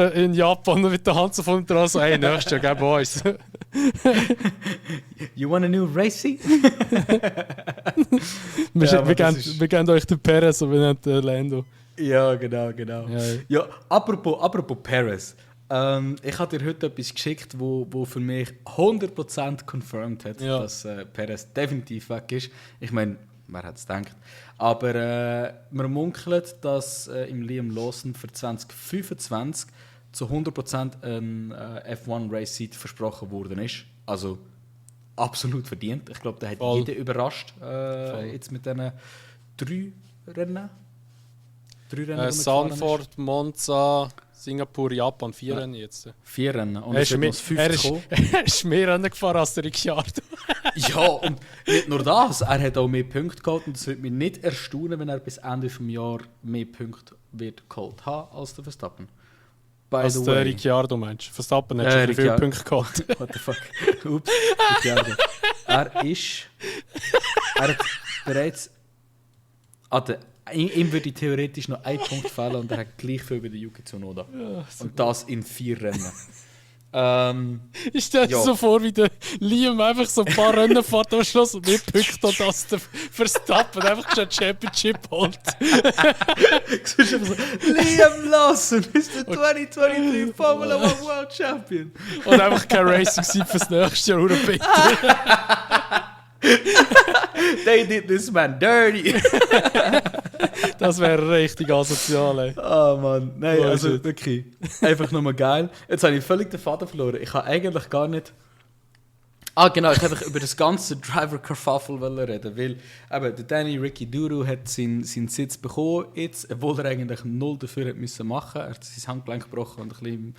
[SPEAKER 2] In Japan mit der Hand so von dran, so, hey, nächstes Jahr, gib uns.
[SPEAKER 1] You want a new racing?
[SPEAKER 2] wir geben euch den Perez und wir nehmen den Lando.
[SPEAKER 1] Ja, genau. Ja, apropos Perez. Ich habe dir heute etwas geschickt, wo für mich 100% confirmed hat, dass Perez definitiv weg ist. Ich meine, wer hat es gedacht? Aber man munkelt, dass im Liam Lawson für 2025 zu 100% ein F1-Race-Seat versprochen worden ist. Also absolut verdient. Ich glaube, der hat jeden überrascht jetzt mit diesen 3 Rennen.
[SPEAKER 2] Sanford, Monza, Singapur, Japan, 4 Rennen jetzt.
[SPEAKER 1] 4 Rennen. Und
[SPEAKER 2] er ist mehr Rennen gefahren als der Ricciardo.
[SPEAKER 1] Ja, und nicht nur das, er hat auch mehr Punkte geholt. Und es würde mich nicht erstaunen, wenn er bis Ende des Jahres mehr Punkte wird geholt haben als der Verstappen.
[SPEAKER 2] Als der Ricciardo meinst du? Verstappen hat schon viele Punkte geholt.
[SPEAKER 1] What the fuck? Ups, Ricciardo. Er hat bereits... Ihm würde theoretisch noch ein Punkt fehlen und er hat gleich viel wie der Yuki Tsunoda. Ja, und das in 4 Rennen.
[SPEAKER 2] Ich stelle mir so vor, wie der Liam einfach so ein paar Rennen fährt am Schluss und nicht Punkte hat, dass der Verstappen einfach schon ein Championship holt.
[SPEAKER 1] Liam Lawson ist der 2023 Formula 1 World Champion.
[SPEAKER 2] Und einfach kein Racing fürs nächste Jahr, oder bitte?
[SPEAKER 1] They did this man dirty.
[SPEAKER 2] Das wäre richtig asozial, ey.
[SPEAKER 1] Oh Mann, nein, also wirklich, einfach nochmal geil. Jetzt habe ich völlig den Faden verloren. Ich habe eigentlich gar nicht... genau, ich wollte über das ganze Driver-Kerfuffle reden, weil eben, der Danny Ricciardo hat seinen Sitz bekommen, jetzt, obwohl er eigentlich 0 dafür hat müssen machen. Er hat sein Handgelenk gebrochen und ein bisschen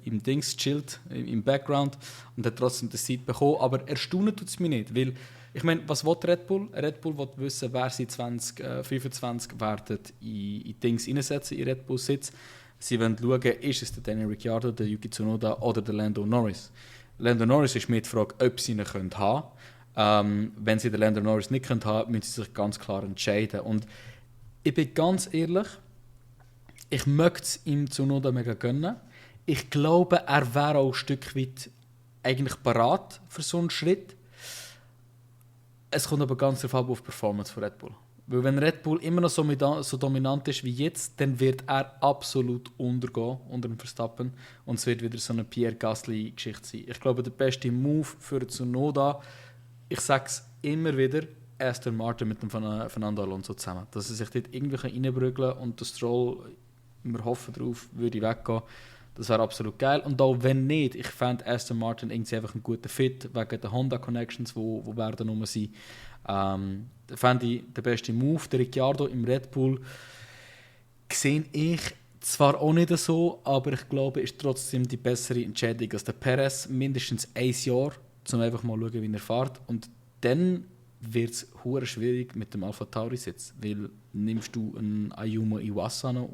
[SPEAKER 1] im Dings chillt, im Background, und hat trotzdem den Sitz bekommen. Aber erstaunen tut es mich nicht, weil, ich meine, was will Red Bull? Red Bull will wissen, wer sie 2025 werden in Dings reinsetzen, in Red Bull Sitz. Sie wollen schauen, ist es der Danny Ricciardo, der Yuki Tsunoda oder der Lando Norris. Lando Norris ist mir die Frage, ob sie ihn haben können. Wenn sie den Lando Norris nicht haben können, müssen sie sich ganz klar entscheiden. Und ich bin ganz ehrlich, ich möchte es ihm Tsunoda mega gönnen. Ich glaube, er wäre auch ein Stück weit eigentlich parat für so einen Schritt. Es kommt aber ganz darauf ab auf die Performance von Red Bull. Weil wenn Red Bull immer noch so dominant ist wie jetzt, dann wird er absolut untergehen unter dem Verstappen. Und es wird wieder so eine Pierre Gasly-Geschichte sein. Ich glaube, der beste Move für Tsunoda, ich sage es immer wieder, Aston Martin mit dem Fernando Alonso zusammen. Dass er sich dort irgendwie reinbrügeln kann und der Stroll, wir hoffen darauf, würde weggehen. Das wäre absolut geil. Und auch wenn nicht, ich fände Aston Martin irgendwie einfach einen guten Fit wegen der Honda-Connections, die werden rum sein. Fände ich den besten Move. Der Ricciardo im Red Bull sehe ich zwar auch nicht so, aber ich glaube, ist trotzdem die bessere Entscheidung als der Perez. Mindestens 1 Jahr, um einfach mal zu schauen, wie er fährt. Und dann wird es hure schwierig mit dem AlphaTauri-Sitz, weil nimmst du einen Ayumu Iwasa noch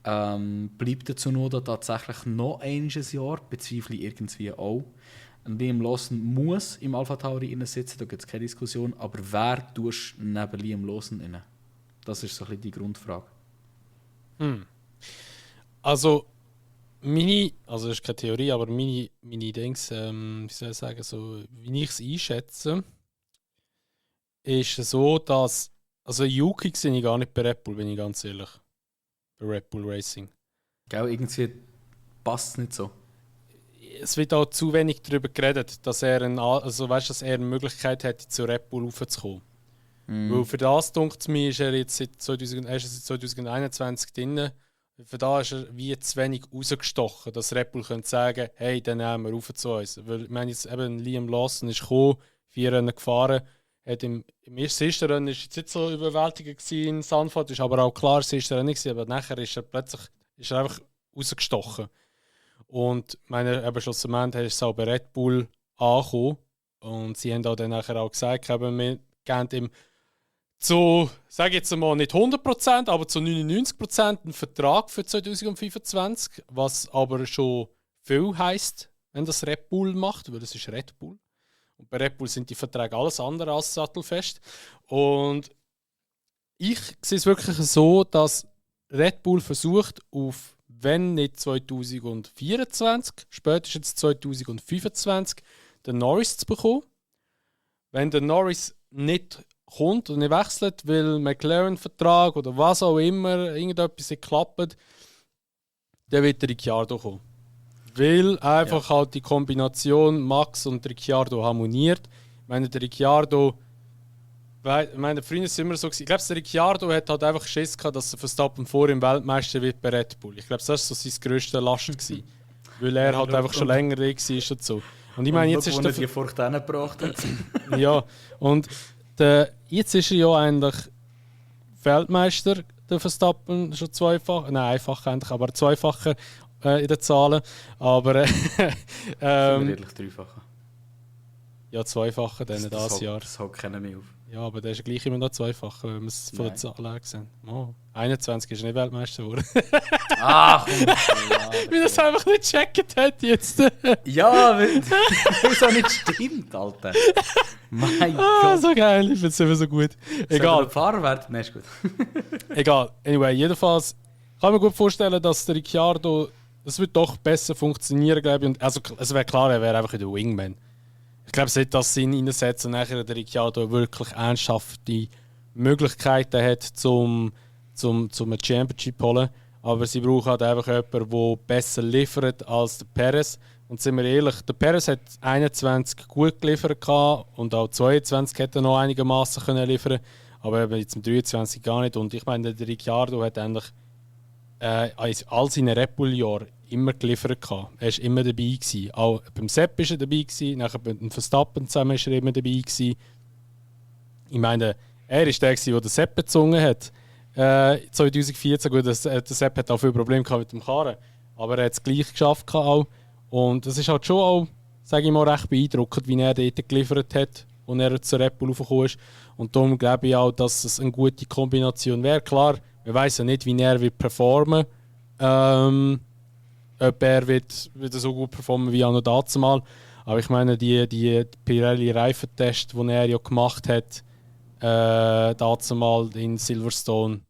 [SPEAKER 1] bleibt der Tsunoda tatsächlich noch ein Jahr, bezweifle ich irgendwie auch. Liam Lawson muss im AlphaTauri sitzen, da gibt es keine Diskussion, aber wer tust du neben Liam Lawson rein? Das ist so ein bisschen die Grundfrage.
[SPEAKER 2] Also das ist keine Theorie, aber meine Dings, wie soll ich sagen, so, wie ich es einschätze, ist so, dass, also Yuki sehe ich gar nicht bei Red Bull, bin ich ganz ehrlich. Bei Red Bull Racing.
[SPEAKER 1] Gell, irgendwie passt es nicht so.
[SPEAKER 2] Es wird auch zu wenig darüber geredet, dass er dass er eine Möglichkeit hätte, zu Red Bull raufzukommen. Weil für das, denkt es mir, ist er jetzt seit 2021 drin. Für das ist er wie zu wenig rausgestochen, dass Red Bull könnte sagen, hey, dann nehmen wir rauf zu uns. Weil, ich meine, jetzt eben Liam Lawson ist gekommen, 4 Rennen gefahren. Im ersten Rennen war es nicht so überwältigend in Sanford, ist aber auch klar, das erste Rennen war, aber nachher ist er plötzlich einfach rausgestochen. Und eben schlussendlich ist es auch bei Red Bull angekommen. Und sie haben auch dann nachher auch gesagt, wir geben ihm zu, sage jetzt mal nicht 100%, aber zu 99% einen Vertrag für 2025, was aber schon viel heisst, wenn das Red Bull macht, weil das ist Red Bull. Und bei Red Bull sind die Verträge alles andere als sattelfest. Und ich sehe es wirklich so, dass Red Bull versucht, auf, wenn nicht 2024, spätestens 2025, den Norris zu bekommen. Wenn der Norris nicht kommt und nicht wechselt, weil McLaren-Vertrag oder was auch immer, irgendetwas nicht klappt, dann wird der Ricciardo kommen. Weil einfach halt die Kombination Max und Ricciardo harmoniert. Ich meine, der Ricciardo, früher ist es immer so, ich glaube, der Ricciardo hat halt einfach Schiss gehabt, dass er Verstappen vor ihm Weltmeister wird bei Red Bull. Ich glaube, das war so sein grösster Last gewesen. Weil er halt einfach schon länger weg war und so. Und ich meine, jetzt ist
[SPEAKER 1] er die Furcht hingebracht hat.
[SPEAKER 2] Ja, und jetzt ist er ja eigentlich Weltmeister, der Verstappen, schon einfach eigentlich, aber zweifacher in den Zahlen. Aber
[SPEAKER 1] ehrlich, dreifacher.
[SPEAKER 2] Ja, zweifacher dann das Jahr.
[SPEAKER 1] Das haut keiner mehr auf.
[SPEAKER 2] Ja, aber der ist ja gleich immer noch zweifacher, wenn wir es von den Zahlen her sehen. 21 ist nicht Weltmeister geworden.
[SPEAKER 1] Ach,
[SPEAKER 2] wie das einfach nicht gecheckt hat jetzt.
[SPEAKER 1] Ja, weil es auch nicht stimmt, Alter. Mein Gott.
[SPEAKER 2] So geil, ich finde es immer so gut. Egal.
[SPEAKER 1] Fahrerwert? Nein, ist gut.
[SPEAKER 2] Egal. Anyway, jedenfalls kann ich mir gut vorstellen, dass der Ricciardo, das wird doch besser funktionieren, glaube ich. Und also, es wäre klar, er wäre einfach der Wingman. Ich glaube, es hat das Sinn reinsetzen und nachher der Ricciardo wirklich ernsthafte Möglichkeiten hat, zum eine Championship holen. Aber sie brauchen halt einfach jemanden, der besser liefert als der Perez. Und sind wir ehrlich, der Perez hat 21 gut geliefert und auch 22 hätte er noch einigermaßen können liefern, aber eben jetzt mit 23 gar nicht. Und ich meine, der Ricciardo hat eigentlich all seinen Red Bull-Jahren immer geliefert gehabt. Er war immer dabei gewesen. Auch beim Sepp war er dabei gewesen, nachher mit dem Verstappen zusammen war er immer dabei gewesen. Ich meine, er ist der, der den Sepp bezogen hat. 2014, gut, der Sepp hat auch viele Probleme gehabt mit dem Karren, aber er hat es gleich geschafft auch. Und es ist halt schon auch, sage ich mal, recht beeindruckend, wie er dort geliefert hat, als er zur Red Bull raufgekommen ist. Und darum glaube ich auch, dass es eine gute Kombination wäre. Klar, man weiß ja nicht, wie er wird performen. Ob er wird so gut performen wie auch noch dazumal. Aber ich meine, die Pirelli-Reifentests, die er ja gemacht hat, dazumal in Silverstone,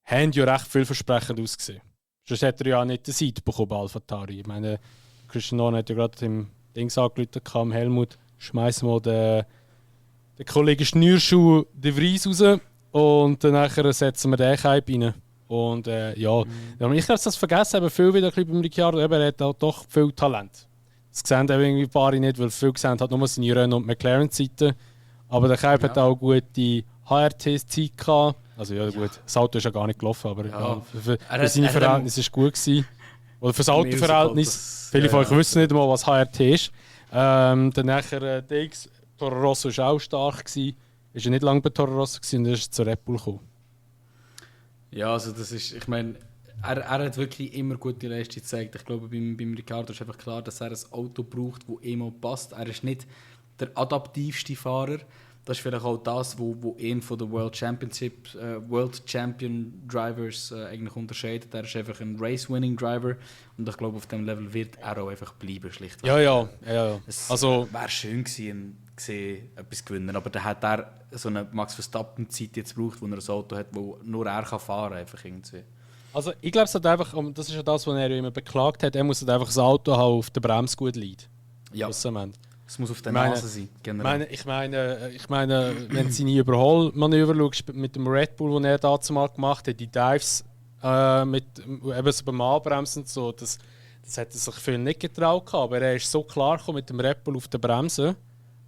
[SPEAKER 2] haben ja recht vielversprechend ausgesehen. Sonst hätte er ja auch nicht den Sieg bekommen bei AlphaTauri. Ich meine, Christian Horner hat ja gerade im Dings angerufen, Helmut, schmeiß mal der Kollege Schnürschuh De Vries raus und nachher setzen wir den Hype rein. Und ich glaube, das vergessen haben viel wieder beim Ricciardo, er hat auch doch viel Talent. Das sehen irgendwie ein paar nicht, weil viele sehen halt nur seine Renault- und McLaren-Zeiten. Aber der Hype hat auch gute HRT-Zeit gehabt. Also gut, das Auto ist ja gar nicht gelaufen, aber für seine Verhältnisse war es gut gewesen. Oder für das Autoverhältnis. Viele von euch wissen nicht mal, was HRT ist. Dann nachher DX, Toro Rosso war auch stark gewesen. Ist ja nicht lange bei Toro Rosso gewesen, und dann ist zu Red Bull gekommen.
[SPEAKER 1] Ja, also das ist, ich meine, er hat wirklich immer gute Leistung gezeigt. Ich glaube, beim Ricciardo ist einfach klar, dass er ein Auto braucht, das ihm auch passt. Er ist nicht der adaptivste Fahrer. Das ist vielleicht auch das, wo ihn von den World Champion Drivers eigentlich unterscheidet. Er ist einfach ein Race-Winning Driver und ich glaube, auf diesem Level wird er auch einfach bleiben, schlicht.
[SPEAKER 2] Ja.
[SPEAKER 1] Es
[SPEAKER 2] also,
[SPEAKER 1] wäre schön gewesen, etwas gewinnen, aber dann hat er so eine Max Verstappen-Zeit jetzt gebraucht, wo er ein Auto hat, wo nur er kann fahren kann, einfach irgendwie.
[SPEAKER 2] Also ich glaube, es hat einfach, das ist ja das, was er immer beklagt hat, er muss halt einfach das Auto haben, auf der Bremse gut liegt.
[SPEAKER 1] Ja. Es muss auf der Nase sein,
[SPEAKER 2] generell. Ich meine, wenn du seine Überholmanöver schaust, mit dem Red Bull, den er dazu mal gemacht hat, die Dives mit eben so beim Anbremsen und so, das hat er sich viel nicht getraut, aber er ist so klar gekommen mit dem Red Bull auf der Bremse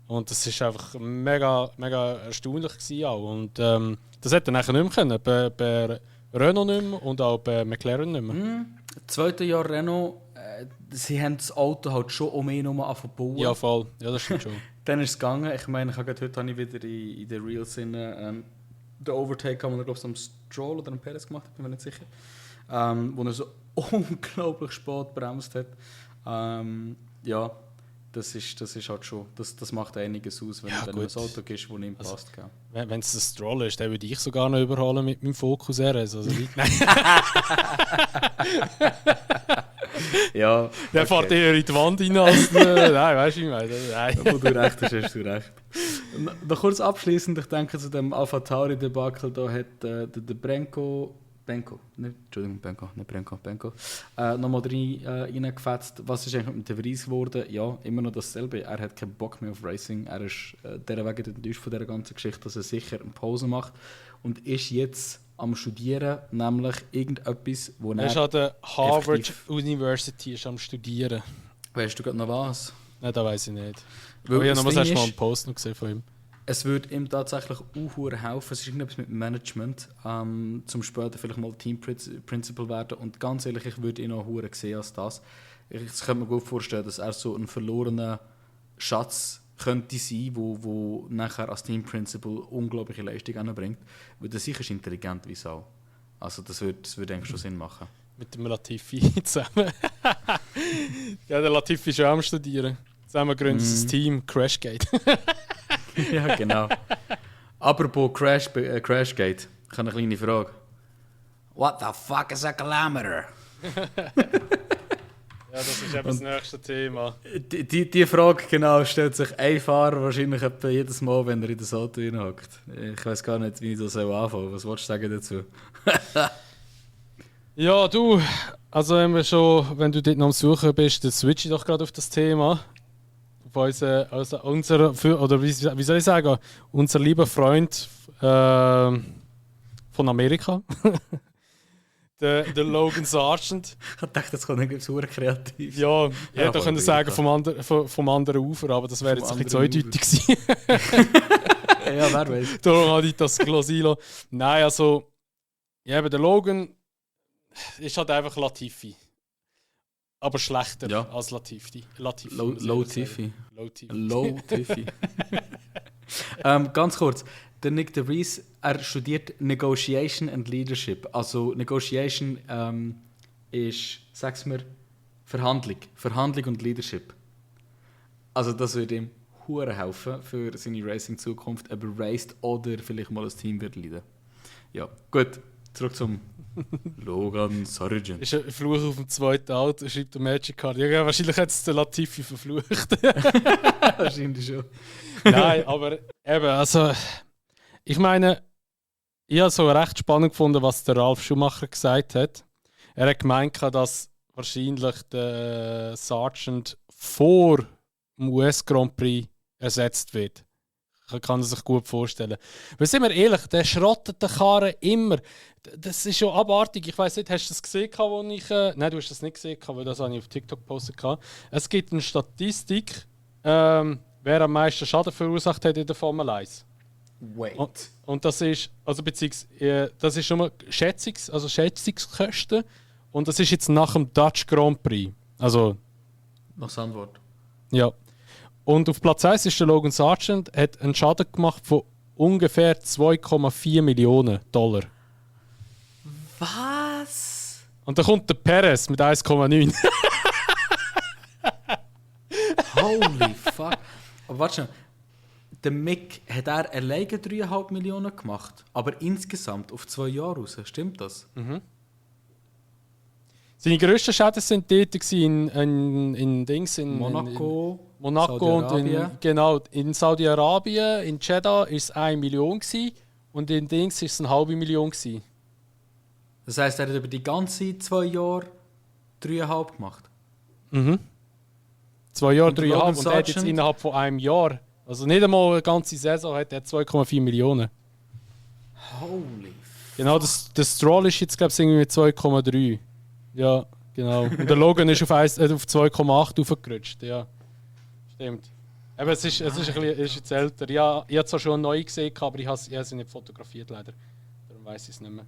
[SPEAKER 2] und das ist einfach mega, mega erstaunlich gewesen auch. Und das hätte er nachher nicht mehr können, bei Renault nicht mehr und auch bei McLaren nicht mehr.
[SPEAKER 1] Zweite Jahr Renault, sie haben das Auto halt schon um ihn herum angefangen.
[SPEAKER 2] Ja, voll. Ja, das stimmt schon.
[SPEAKER 1] Dann ist es gegangen. Ich meine, heute habe ich wieder in den Reels den Overtake haben, glaube ich, am Stroll oder am Perez gemacht, bin mir nicht sicher. Wo er so unglaublich spät bremst hat. Ja, das ist halt schon, das macht einiges aus, wenn du ein Auto gehst, das nicht passt. Also,
[SPEAKER 2] wenn es ein Stroll ist, dann würde ich sogar noch überholen mit meinem Focus RS. Also nein.
[SPEAKER 1] Ja,
[SPEAKER 2] der fährt eher in die Wand rein als... nein, weißt du, ich meine.
[SPEAKER 1] Wo du recht hast, hast du recht. Noch kurz abschließend, ich denke, zu dem Alpha Tauri-Debakel, da hat der Benko, nochmal reingefetzt. Was ist eigentlich mit dem Vries geworden? Ja, immer noch dasselbe. Er hat keinen Bock mehr auf Racing. Er ist derwegen enttäuscht von dieser ganzen Geschichte, dass er sicher eine Pause macht und ist jetzt am Studieren, nämlich irgendetwas, wo
[SPEAKER 2] er ist an der Harvard University ist am Studieren.
[SPEAKER 1] Weißt du gerade noch was?
[SPEAKER 2] Nein, das weiß ich nicht. Aber ich habe noch was erst mal einen Post noch gesehen von ihm.
[SPEAKER 1] Es würde ihm tatsächlich auch helfen. Es ist irgendetwas mit Management, zum später vielleicht mal Team Principal werden. Und ganz ehrlich, ich würde ihn auch sehen als das. Ich kann mir gut vorstellen, dass er so ein verlorener Schatz könnte sein, wo nachher als Team Principal unglaubliche Leistung anbringt. Weil der sicher ist intelligent wie Sau. Also das würde eigentlich schon Sinn machen.
[SPEAKER 2] Mit dem Latifi zusammen. Ja, der Latifi ist ja am Studieren. Zusammen gründen sie das Team Crashgate.
[SPEAKER 1] Ja, genau. Apropos Crashgate, ich habe eine kleine Frage. What the fuck is a kilometer?
[SPEAKER 2] Ja, das ist eben das nächste Thema.
[SPEAKER 1] Die Frage genau stellt sich ein Fahrer wahrscheinlich etwa jedes Mal, wenn er in das Auto hineinhockt. Ich weiß gar nicht, wie ich das anfangen soll. Was wolltest du sagen dazu?
[SPEAKER 2] Ja, du, also wenn du dort noch am Suchen bist, dann switch ich doch gerade auf das Thema. Wie soll ich sagen, unser lieber Freund von Amerika, der Logan Sargent.
[SPEAKER 1] Ich dachte, das kommt irgendwie so kreativ.
[SPEAKER 2] Ja, ich hätte können sagen vom anderen Ufer, aber das wäre jetzt ein bisschen zweideutig gewesen.
[SPEAKER 1] Ja, wer weiß.
[SPEAKER 2] Darum hatte ich das Glosilo. Nein, also, ja, der Logan ist halt einfach Latifi. Aber schlechter als Latifi.
[SPEAKER 1] Low Tiffy. Ganz kurz. Der Nick de Vries, er studiert Negotiation and Leadership. Also Negotiation ist, sag's mir, Verhandlung und Leadership. Also das würde ihm hure helfen für seine Racing-Zukunft, ob er raced oder vielleicht mal ein Team wird leiden. Ja, gut. Zurück zum Logan Sargent.
[SPEAKER 2] Ist ein Fluch auf dem zweiten Auto, schreibt der Magic Card. Ja, wahrscheinlich hat es der Latifi verflucht.
[SPEAKER 1] Wahrscheinlich schon.
[SPEAKER 2] Nein, aber eben, also ich meine, ich habe so recht spannend gefunden, was der Ralf Schumacher gesagt hat. Er hat gemeint, dass wahrscheinlich der Sargent vor dem US Grand Prix ersetzt wird. kann er sich gut vorstellen. Weil sind wir ehrlich, der schrottet den Karren immer. Das ist schon abartig. Ich weiss nicht, hast du das gesehen, wo ich... Nein, du hast das nicht gesehen, weil das habe ich auf TikTok gepostet. Es gibt eine Statistik, wer am meisten Schaden verursacht hat in der Formel 1.
[SPEAKER 1] Wait.
[SPEAKER 2] Und das ist, also beziehungsweise, das ist nur Schätzungskosten. Und das ist jetzt nach dem Dutch Grand Prix. Also...
[SPEAKER 1] Noch das Antwort.
[SPEAKER 2] Ja. Und auf Platz 1 ist der Logan Sargent, hat einen Schaden gemacht von ungefähr 2,4 Millionen $.
[SPEAKER 1] Was?
[SPEAKER 2] Und dann kommt der Perez mit 1,9.
[SPEAKER 1] Holy fuck. Aber warte schon. Der Mick, hat er alleine 3,5 Millionen gemacht? Aber insgesamt auf 2 Jahre raus. Stimmt das?
[SPEAKER 2] Mhm. Seine grössten Schäden sind dort in
[SPEAKER 1] Monaco,
[SPEAKER 2] Monaco und in Saudi-Arabien. In Jeddah war es 1 Million und in Dings war es eine halbe Million.
[SPEAKER 1] Das heisst, er hat über die ganzen 2 Jahre 3,5 gemacht?
[SPEAKER 2] Mhm. 2 Jahre,
[SPEAKER 1] Und
[SPEAKER 2] 3,5 und er hat jetzt
[SPEAKER 1] Sargent?
[SPEAKER 2] innerhalb von einem Jahr, also nicht einmal eine ganze Saison, hat er 2,4 Millionen.
[SPEAKER 1] Holy
[SPEAKER 2] Genau, der Stroll ist jetzt, glaube ich, irgendwie mit 2,3. Ja, genau. Und der Logan ist auf 2,8 aufgerutscht. Ja, stimmt. Aber es ist jetzt älter. Ja, ich habe zwar schon neu gesehen, aber ich habe sie nicht fotografiert, leider. Darum weiß ich es nicht mehr.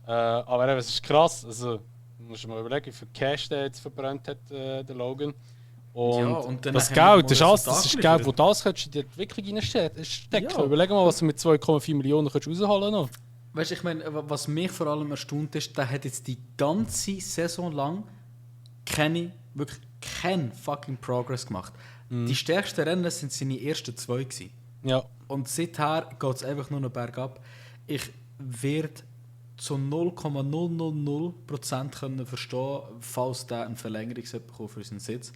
[SPEAKER 2] Aber eben, es ist krass. Also, du musst dir mal überlegen, wie viel Cash der jetzt verbrannt hat, der Logan. Und
[SPEAKER 1] dann
[SPEAKER 2] das
[SPEAKER 1] haben wir
[SPEAKER 2] Geld,
[SPEAKER 1] mal
[SPEAKER 2] das ist Geld, wo das könntest du in die Entwicklung reinstecken.
[SPEAKER 1] Ja.
[SPEAKER 2] Überleg mal, was du mit 2,4 Millionen rausholen noch.
[SPEAKER 1] Weißt du, ich meine, was mich vor allem erstaunt ist, der hat jetzt die ganze Saison lang wirklich keinen fucking Progress gemacht. Die stärksten Rennen sind seine ersten 2 gewesen.
[SPEAKER 2] Ja.
[SPEAKER 1] Und seither geht es einfach nur noch bergab. Ich werde zu 0,000% können verstehen, falls der eine Verlängerung bekommt für seinen Sitz.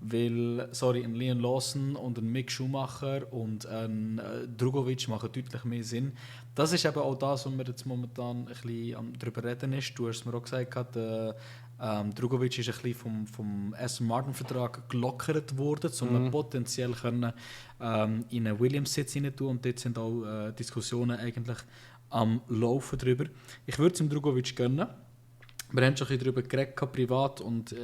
[SPEAKER 1] Weil, ein Liam Lawson und ein Mick Schumacher und ein Drugovic machen deutlich mehr Sinn. Das ist eben auch das, was wir jetzt momentan ein bisschen darüber reden ist. Du hast es mir auch gesagt, Drugovic ist ein bisschen vom Aston Martin-Vertrag gelockert worden, um potenziell können, in einen Williams-Sitz rein tun. Und dort sind auch Diskussionen eigentlich am Laufen darüber. Ich würde es dem Drugovic gönnen. Wir haben schon ein bisschen darüber geredet, privat. Und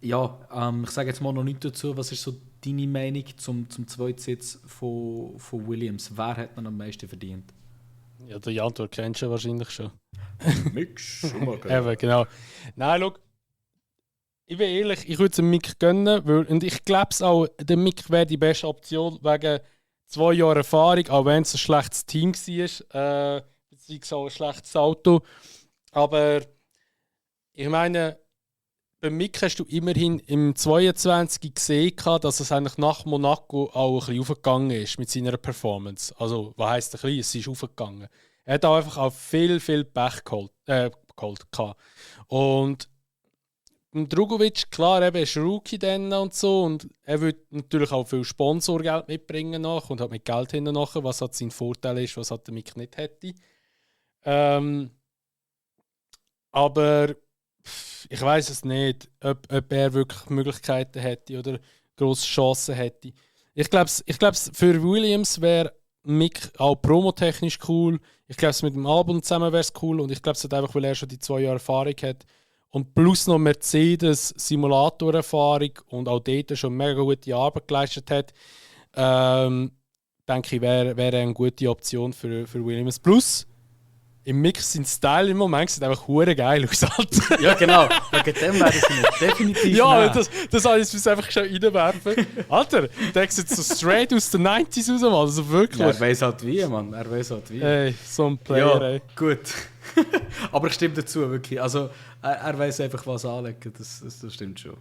[SPEAKER 1] ich sage jetzt mal noch nichts dazu. Was ist so deine Meinung zum zweiten Sitz von Williams? Wer hat man am meisten verdient?
[SPEAKER 2] Ja, die Antwort kennst du wahrscheinlich schon.
[SPEAKER 1] Mick Schumacher.
[SPEAKER 2] Eben, genau. Nein, schau, ich bin ehrlich, ich würde es dem Mick gönnen, und ich glaube auch, der Mick wäre die beste Option wegen 2 Jahren Erfahrung, auch wenn es ein schlechtes Team war, beziehungsweise auch ein schlechtes Auto. Aber ich meine, bei Mick hast du immerhin im 22 gesehen, dass es eigentlich nach Monaco auch ein bisschen aufgegangen ist mit seiner Performance. Also, was heisst ein bisschen? Es ist aufgegangen. Er hat auch einfach auch viel Pech geholt. Und Drugovic, klar, er ist Rookie dann und so, und er wird natürlich auch viel Sponsorgeld mitbringen nach und hat mit Geld hinten nachher, was halt sein Vorteil ist, was halt der Mick nicht hätte. Aber ich weiß es nicht, ob er wirklich Möglichkeiten hätte oder grosse Chancen hätte. Ich glaube, für Williams wäre Mick auch promotechnisch cool. Ich glaube, mit dem Album zusammen wäre es cool. Und ich glaube, es hat einfach, weil er schon die 2 Jahre Erfahrung hat. Und plus noch Mercedes Simulator-Erfahrung und auch dort schon mega gute Arbeit geleistet hat, denke ich, wäre eine gute Option für Williams. Plus, im Mix sein Style im Moment sieht einfach hure geil aus. Alter.
[SPEAKER 1] Ja, genau. Wegen dem werden sie nicht definitiv
[SPEAKER 2] ja, das habe ich einfach schon reinwerfen. Alter, der sieht so straight aus den 90s raus, Mann. Also wirklich.
[SPEAKER 1] Ja, er weiss halt wie, Mann. Er weiss halt wie.
[SPEAKER 2] Ey, so ein Player,
[SPEAKER 1] ja,
[SPEAKER 2] ey.
[SPEAKER 1] Gut. Aber ich stimme dazu, wirklich. Also, er weiss einfach, was anlegen. Das stimmt schon.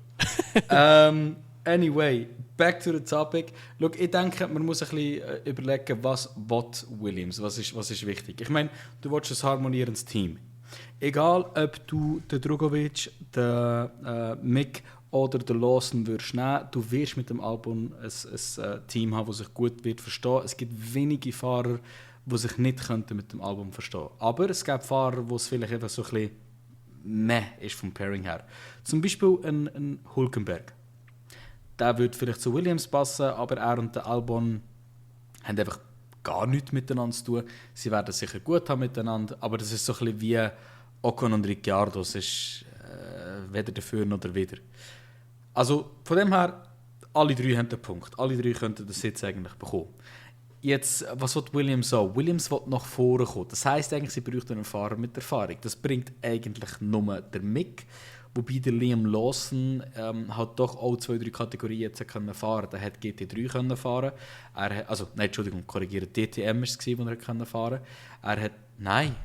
[SPEAKER 1] Anyway, back to the topic. Schau, ich denke, man muss ein bisschen überlegen, was Williams, was ist wichtig. Ich meine, du willst ein harmonierendes Team. Egal, ob du den Drugovic, den Mick oder den Lawson würdest nehmen, du wirst mit dem Albon ein Team haben, das sich gut wird verstehen. Es gibt wenige Fahrer, die sich nicht mit dem Album verstehen. Aber es gibt Fahrer, wo es vielleicht einfach so ein bisschen meh ist vom Pairing her. Zum Beispiel ein Hülkenberg. Der würde vielleicht zu Williams passen, aber er und der Albon haben einfach gar nichts miteinander zu tun. Sie werden sicher gut haben miteinander, aber das ist so ein bisschen wie Ocon und Ricciardo. Es ist weder dafür noch wieder. Also von dem her, alle drei haben den Punkt. Alle drei könnten den Sitz eigentlich bekommen. Jetzt, was will Williams auch? Williams will nach vorne kommen. Das heisst eigentlich, sie bräuchten einen Fahrer mit Erfahrung. Das bringt eigentlich nur der Mick. Wobei der Liam Lawson hat doch auch 2-3 Kategorien jetzt können fahren. Der hat GT3 können fahren. DTM war es, wo er können fahren. Er hat, nein.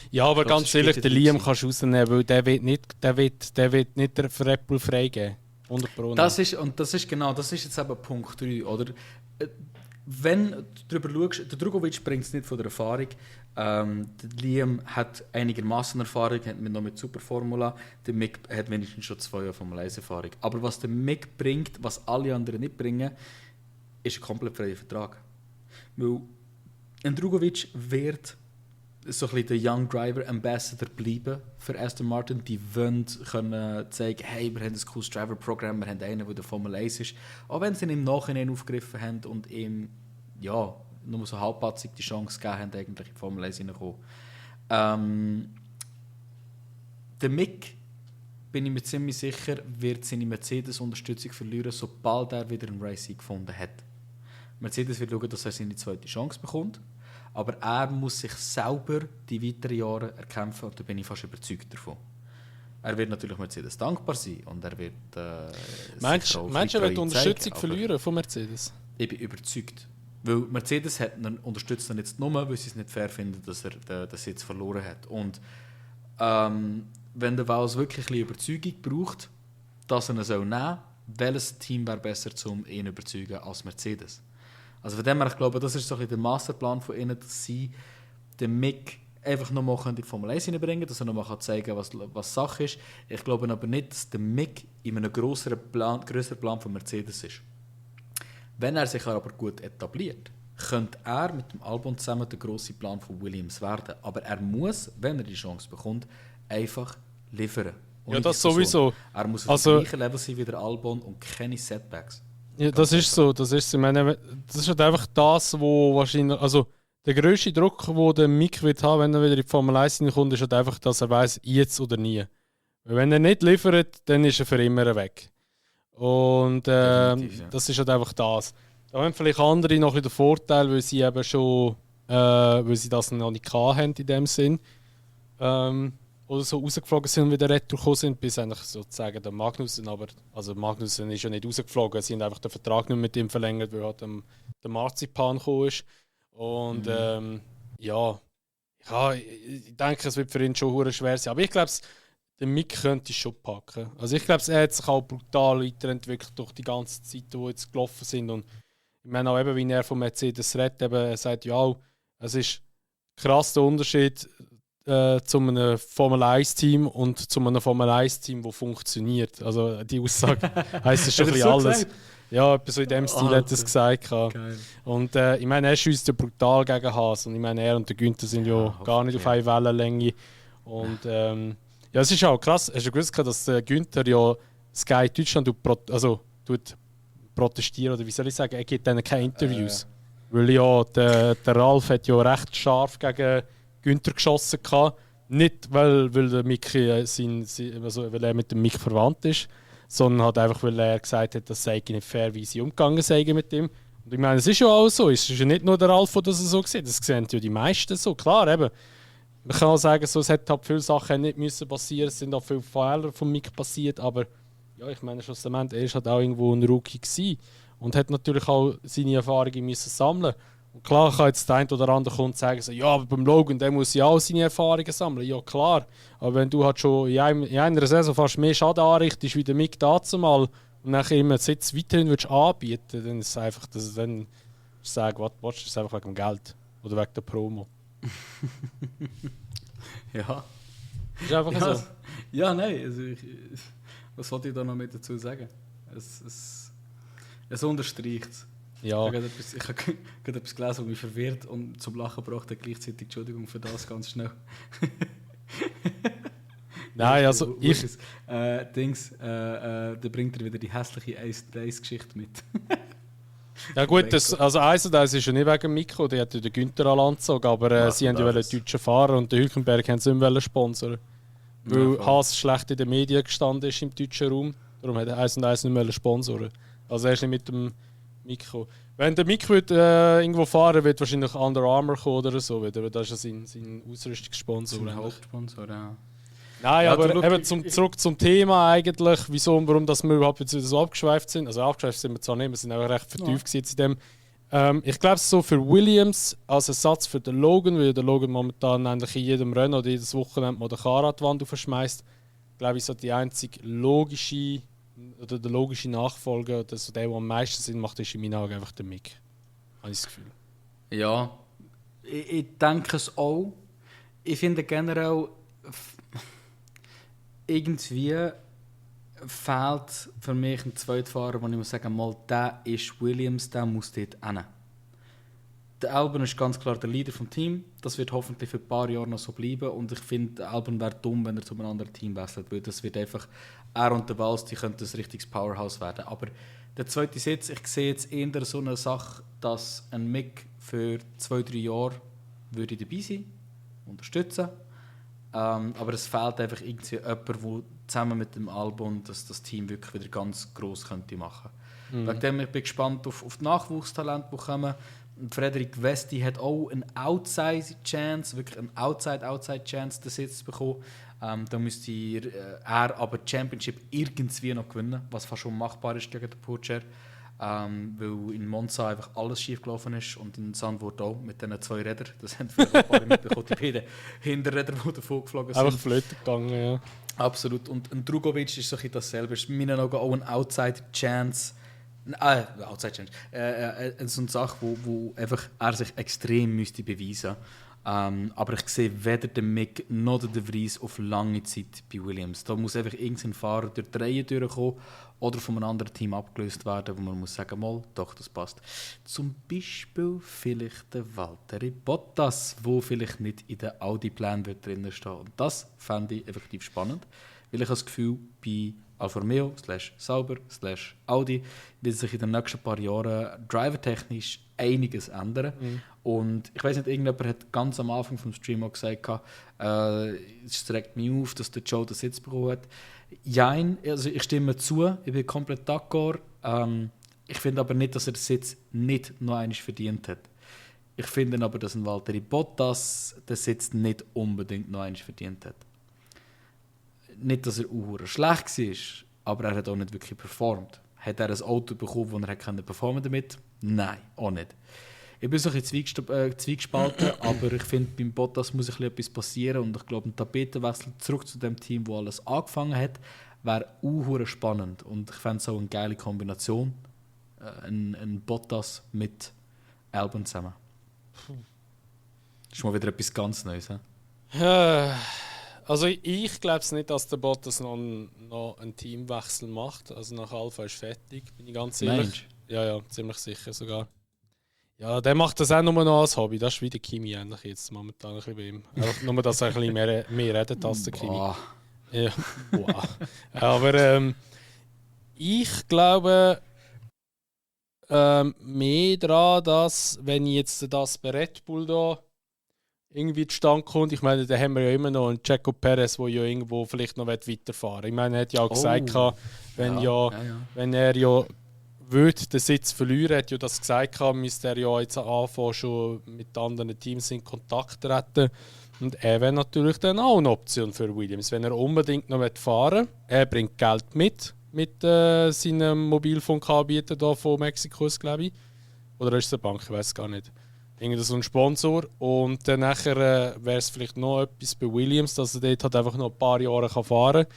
[SPEAKER 2] Ja, aber ganz ehrlich, den Liam kannst du rausnehmen, weil der wird nicht für Red Bull freigeben.
[SPEAKER 1] Das ist jetzt eben Punkt 3, oder? Wenn du darüber schaust, der Drugovic bringt es nicht von der Erfahrung. Der Liam hat einigermaßen Erfahrung, hat noch mit Superformula. Der Mick hat wenigstens schon 2 Jahre Formel 1 Erfahrung. Aber was der Mick bringt, was alle anderen nicht bringen, ist ein komplett freier Vertrag. Weil ein Drugovic wird so ein bisschen der Young Driver Ambassador bleiben für Aston Martin. Die wollen können zeigen, hey, wir haben ein cooles Driver-Programm, wir haben einen, der in der Formel 1 ist. Auch wenn sie ihn im Nachhinein aufgegriffen haben und ihm nur so halbpatzig die Chance gegeben haben, eigentlich in die Formel 1 reinzukommen. Der Mick, bin ich mir ziemlich sicher, wird seine Mercedes-Unterstützung verlieren, sobald er wieder einen Racing gefunden hat. Mercedes wird schauen, dass er seine zweite Chance bekommt. Aber er muss sich selber die weiteren Jahre erkämpfen und da bin ich fast überzeugt davon. Er wird natürlich Mercedes dankbar sein und er wird
[SPEAKER 2] Meinst du, er wird Unterstützung verlieren von Mercedes?
[SPEAKER 1] Ich bin überzeugt. Weil Mercedes unterstützt ihn jetzt nur, weil sie es nicht fair finden, dass er den Sitz verloren hat. Und wenn der Vowles wirklich ein Überzeugung braucht, dass er ihn nehmen soll, welches Team wäre besser, um ihn zu überzeugen als Mercedes? Also von dem her, ich glaube, das ist so ein bisschen der Masterplan von ihnen, dass sie den Mick einfach nochmal in die Formel 1 hineinbringen, dass er nochmal zeigen kann, was Sache ist. Ich glaube aber nicht, dass der Mick in einem grösseren Plan von Mercedes ist. Wenn er sich aber gut etabliert, könnte er mit dem Albon zusammen der grosse Plan von Williams werden. Aber er muss, wenn er die Chance bekommt, einfach liefern.
[SPEAKER 2] Ja, das sowieso.
[SPEAKER 1] Er muss auf dem gleichen Level sein wie der Albon und keine Setbacks.
[SPEAKER 2] Ja, das ist so. Ich meine, das ist halt einfach das, wo wahrscheinlich, also der grösste Druck, den der Mick wird haben, wenn er wieder in die Formel 1 kommt, ist halt einfach, dass er weiss, jetzt oder nie. Weil wenn er nicht liefert, dann ist er für immer weg. Und das ist halt einfach das. Da haben vielleicht andere noch ein bisschen den Vorteil, weil sie eben schon, weil sie das noch nicht hatten in dem Sinn. Oder so rausgeflogen sind und wieder retour gekommen sind, bis eigentlich sozusagen der Magnussen. Aber also Magnussen ist ja nicht rausgeflogen, sie haben einfach den Vertrag nicht mit ihm verlängert, weil halt der Marzipan gekommen ist. Und ich denke, es wird für ihn schon hure schwer sein. Aber ich glaube, der Mick könnte es schon packen. Also ich glaube, er hat sich auch brutal weiterentwickelt durch die ganzen Zeiten, die jetzt gelaufen sind. Und ich meine auch eben, wie er von Mercedes redet, er sagt ja auch, es ist krass der Unterschied zu einem Formel 1-Team und zu einem Formel 1-Team, das funktioniert. Also die Aussage heisst schon ein bisschen alles. Gesagt? Ja, etwas so in dem Stil hat er es gesagt. Geil. Und ich meine, er schießt ja brutal gegen Haas. Und ich meine, er und der Günther sind ja gar nicht auf einer Wellenlänge. Und es ist auch krass. Hast du gewusst, dass Günther ja Sky Deutschland protestiert, oder wie soll ich sagen, er gibt denen keine Interviews. Weil ja, der Ralf hat ja recht scharf gegen Günther geschossen hatte. Nicht, weil der Micky weil er mit dem Mick verwandt ist, sondern halt einfach, weil er gesagt hat, das sei nicht fair, wie sie umgegangen seien mit ihm. Und ich meine, es ist ja auch so. Es ist ja nicht nur der Ralf, der das so sieht. Das sehen ja die meisten so. Klar, eben. Man kann auch sagen, so, es hat halt viele Sachen nicht müssen passieren. Es sind auch viele Fehler von Mick passiert. Aber ja, ich meine, schlussendlich, er war halt auch irgendwo ein Rookie gewesen und hat natürlich auch seine Erfahrungen müssen sammeln. Und klar kann jetzt der eine oder andere kommen und sagen, so, ja, aber beim Logan, der muss ja auch seine Erfahrungen sammeln. Ja, klar. Aber wenn du halt schon in einer Saison fast mehr Schaden anrichtest wie der Mick dazumal und nachher immer Sitz weiterhin willst anbieten, dann ist es einfach, dass du dann sagst, was ist einfach wegen dem Geld oder wegen der Promo.
[SPEAKER 1] Ja.
[SPEAKER 2] Ist einfach so.
[SPEAKER 1] Ja, nein. Also was wollte ich da noch mit dazu sagen? Es unterstreicht es.
[SPEAKER 2] Ja.
[SPEAKER 1] Ich habe gerade etwas gelesen, das mich verwirrt und zum Lachen gebracht hat, gleichzeitig. Entschuldigung für das, ganz schnell.
[SPEAKER 2] Nein, also ich...
[SPEAKER 1] Da bringt er wieder die hässliche Ace-Geschichte mit.
[SPEAKER 2] Ja gut, also eins ist ja nicht wegen Mikro, die hat ja den Günther angezogen, aber sie haben ja einen deutschen Fahrer und den Hülkenberg haben sie nicht wollen sponsern. Weil Haas schlecht in den Medien gestanden ist im deutschen Raum, darum hat er 1&1 nicht wollen sponsoren. Also er ist nicht mit dem Mikro. Wenn der Mikro irgendwo fahren wird wahrscheinlich Under Armour kommen oder so, weil das ist ja sein Ausrüstungssponsor.
[SPEAKER 3] Sein Hauptsponsor, ja.
[SPEAKER 2] Nein, ja, aber eben zurück zum Thema eigentlich, wieso und warum dass wir überhaupt jetzt so abgeschweift sind. Also abgeschweift sind wir zwar nicht, wir sind auch recht vertieft in dem. Ich glaube, so für Williams als Ersatz für den Logan, weil der Logan momentan eigentlich in jedem Rennen oder jedes Wochenende mal den Fahrradwand aufschmeißt, glaube ich, so die einzige logische oder der logische Nachfolger, oder so der am meisten Sinn macht, ist in meinen Augen einfach der Mick. Habe ich das Gefühl.
[SPEAKER 3] Ja, ich denke es auch. Ich finde generell irgendwie fehlt für mich ein Zweitfahrer, wo ich muss sagen, mal, der ist Williams, der muss dort hin. Der Albon ist ganz klar der Leader vom Team. Das wird hoffentlich für ein paar Jahre noch so bleiben. Und ich finde, der Albon wäre dumm, wenn er zu einem anderen Team wechselt, weil das wird einfach, er und der Vals, die könnten ein richtiges Powerhouse werden. Aber der zweite Sitz, ich sehe jetzt eher so eine Sache, dass ein Mick für 2-3 Jahre würde dabei sein, unterstützen. Aber es fehlt einfach irgendwie jemand, der zusammen mit dem Albon das Team wirklich wieder ganz gross könnte machen. Wegen dem ich bin gespannt auf die Nachwuchstalente, die kommen. Frederik Vesti hat auch eine Outside-Chance, wirklich eine Outside-Chance, den Sitz zu bekommen. Da müsste er aber die Championship irgendwie noch gewinnen, was fast schon machbar ist gegen den Pogačar. Weil in Monza einfach alles schief gelaufen ist und in Zandvoort auch mit diesen 2 Rädern. Das haben vielleicht ein paar mitbekommen, die beiden Hinterräder, die davon geflogen sind.
[SPEAKER 2] Einfach flöten gegangen, ja.
[SPEAKER 3] Absolut. Und ein Drugovic ist so ein dasselbe. Ist in meinen Augen auch eine Outside-Chance. Outside-Chance. So eine Sache, wo einfach er sich extrem müsste beweisen müsste. Aber ich sehe weder den Mick noch den De Vries auf lange Zeit bei Williams. Da muss einfach irgendein Fahrer durch die Reihe durchkommen oder von einem anderen Team abgelöst werden, wo man muss sagen, mal, doch, das passt. Zum Beispiel vielleicht der Valtteri Bottas, wo vielleicht nicht in den Audi-Plan drin stehen. Und das fände ich effektiv spannend, weil ich das Gefühl, bei Alfa Romeo /Sauber /Audi wird sich in den nächsten paar Jahren drivertechnisch einiges ändern. Und ich weiß nicht, irgendjemand hat ganz am Anfang vom Stream auch gesagt, es regt mich auf, dass der Joe den Sitz bekommen hat. Jein, also ich stimme zu, ich bin komplett d'accord. Ich finde aber nicht, dass er den Sitz nicht noch einmal verdient hat. Ich finde aber, dass ein Valtteri Bottas den Sitz nicht unbedingt noch einmal verdient hat. Nicht, dass er schlecht war, aber er hat auch nicht wirklich performt. Hat er ein Auto bekommen, das er performen damit? Nein, auch nicht. Ich bin so ein bisschen zwiegespalten, aber ich finde, beim Bottas muss etwas passieren und ich glaube, ein Tapetenwechsel zurück zu dem Team, das alles angefangen hat, wäre auch spannend und ich fände es auch eine geile Kombination, ein Bottas mit Albon zusammen. Das ist mal wieder etwas ganz Neues.
[SPEAKER 2] Also ich glaube es nicht, dass der Bottas noch einen Teamwechsel macht. Also nach Alpha ist fertig, bin ich ganz ehrlich. Ja, ziemlich sicher sogar. Ja, der macht das auch nur noch als Hobby. Das ist wie der Kimi eigentlich jetzt momentan ein bisschen bei ihm. Einfach nur, dass er ein bisschen mehr redet als der Kimi. Ja, wow. Aber ich glaube mehr daran, dass, wenn ich jetzt das bei Red Bull da irgendwie zustande kommt, ich meine, da haben wir ja immer noch einen Checo Perez, der ja irgendwo vielleicht noch weiterfahren will. Ich meine, er hat ja auch gesagt, wenn er ja den Sitz verlieren, hat ja das gesagt, müsste er ja jetzt anfangen, schon mit anderen Teams in Kontakt treten. Und er wäre natürlich dann auch eine Option für Williams, wenn er unbedingt noch fahren will. Er bringt Geld mit seinem Mobilfunkanbieter da von Mexiko, glaube ich. Oder ist es eine Bank? Ich weiß es gar nicht. Irgendwie so ein Sponsor. Und dann nachher wäre es vielleicht noch etwas bei Williams, dass er dort halt einfach noch ein paar Jahre fahren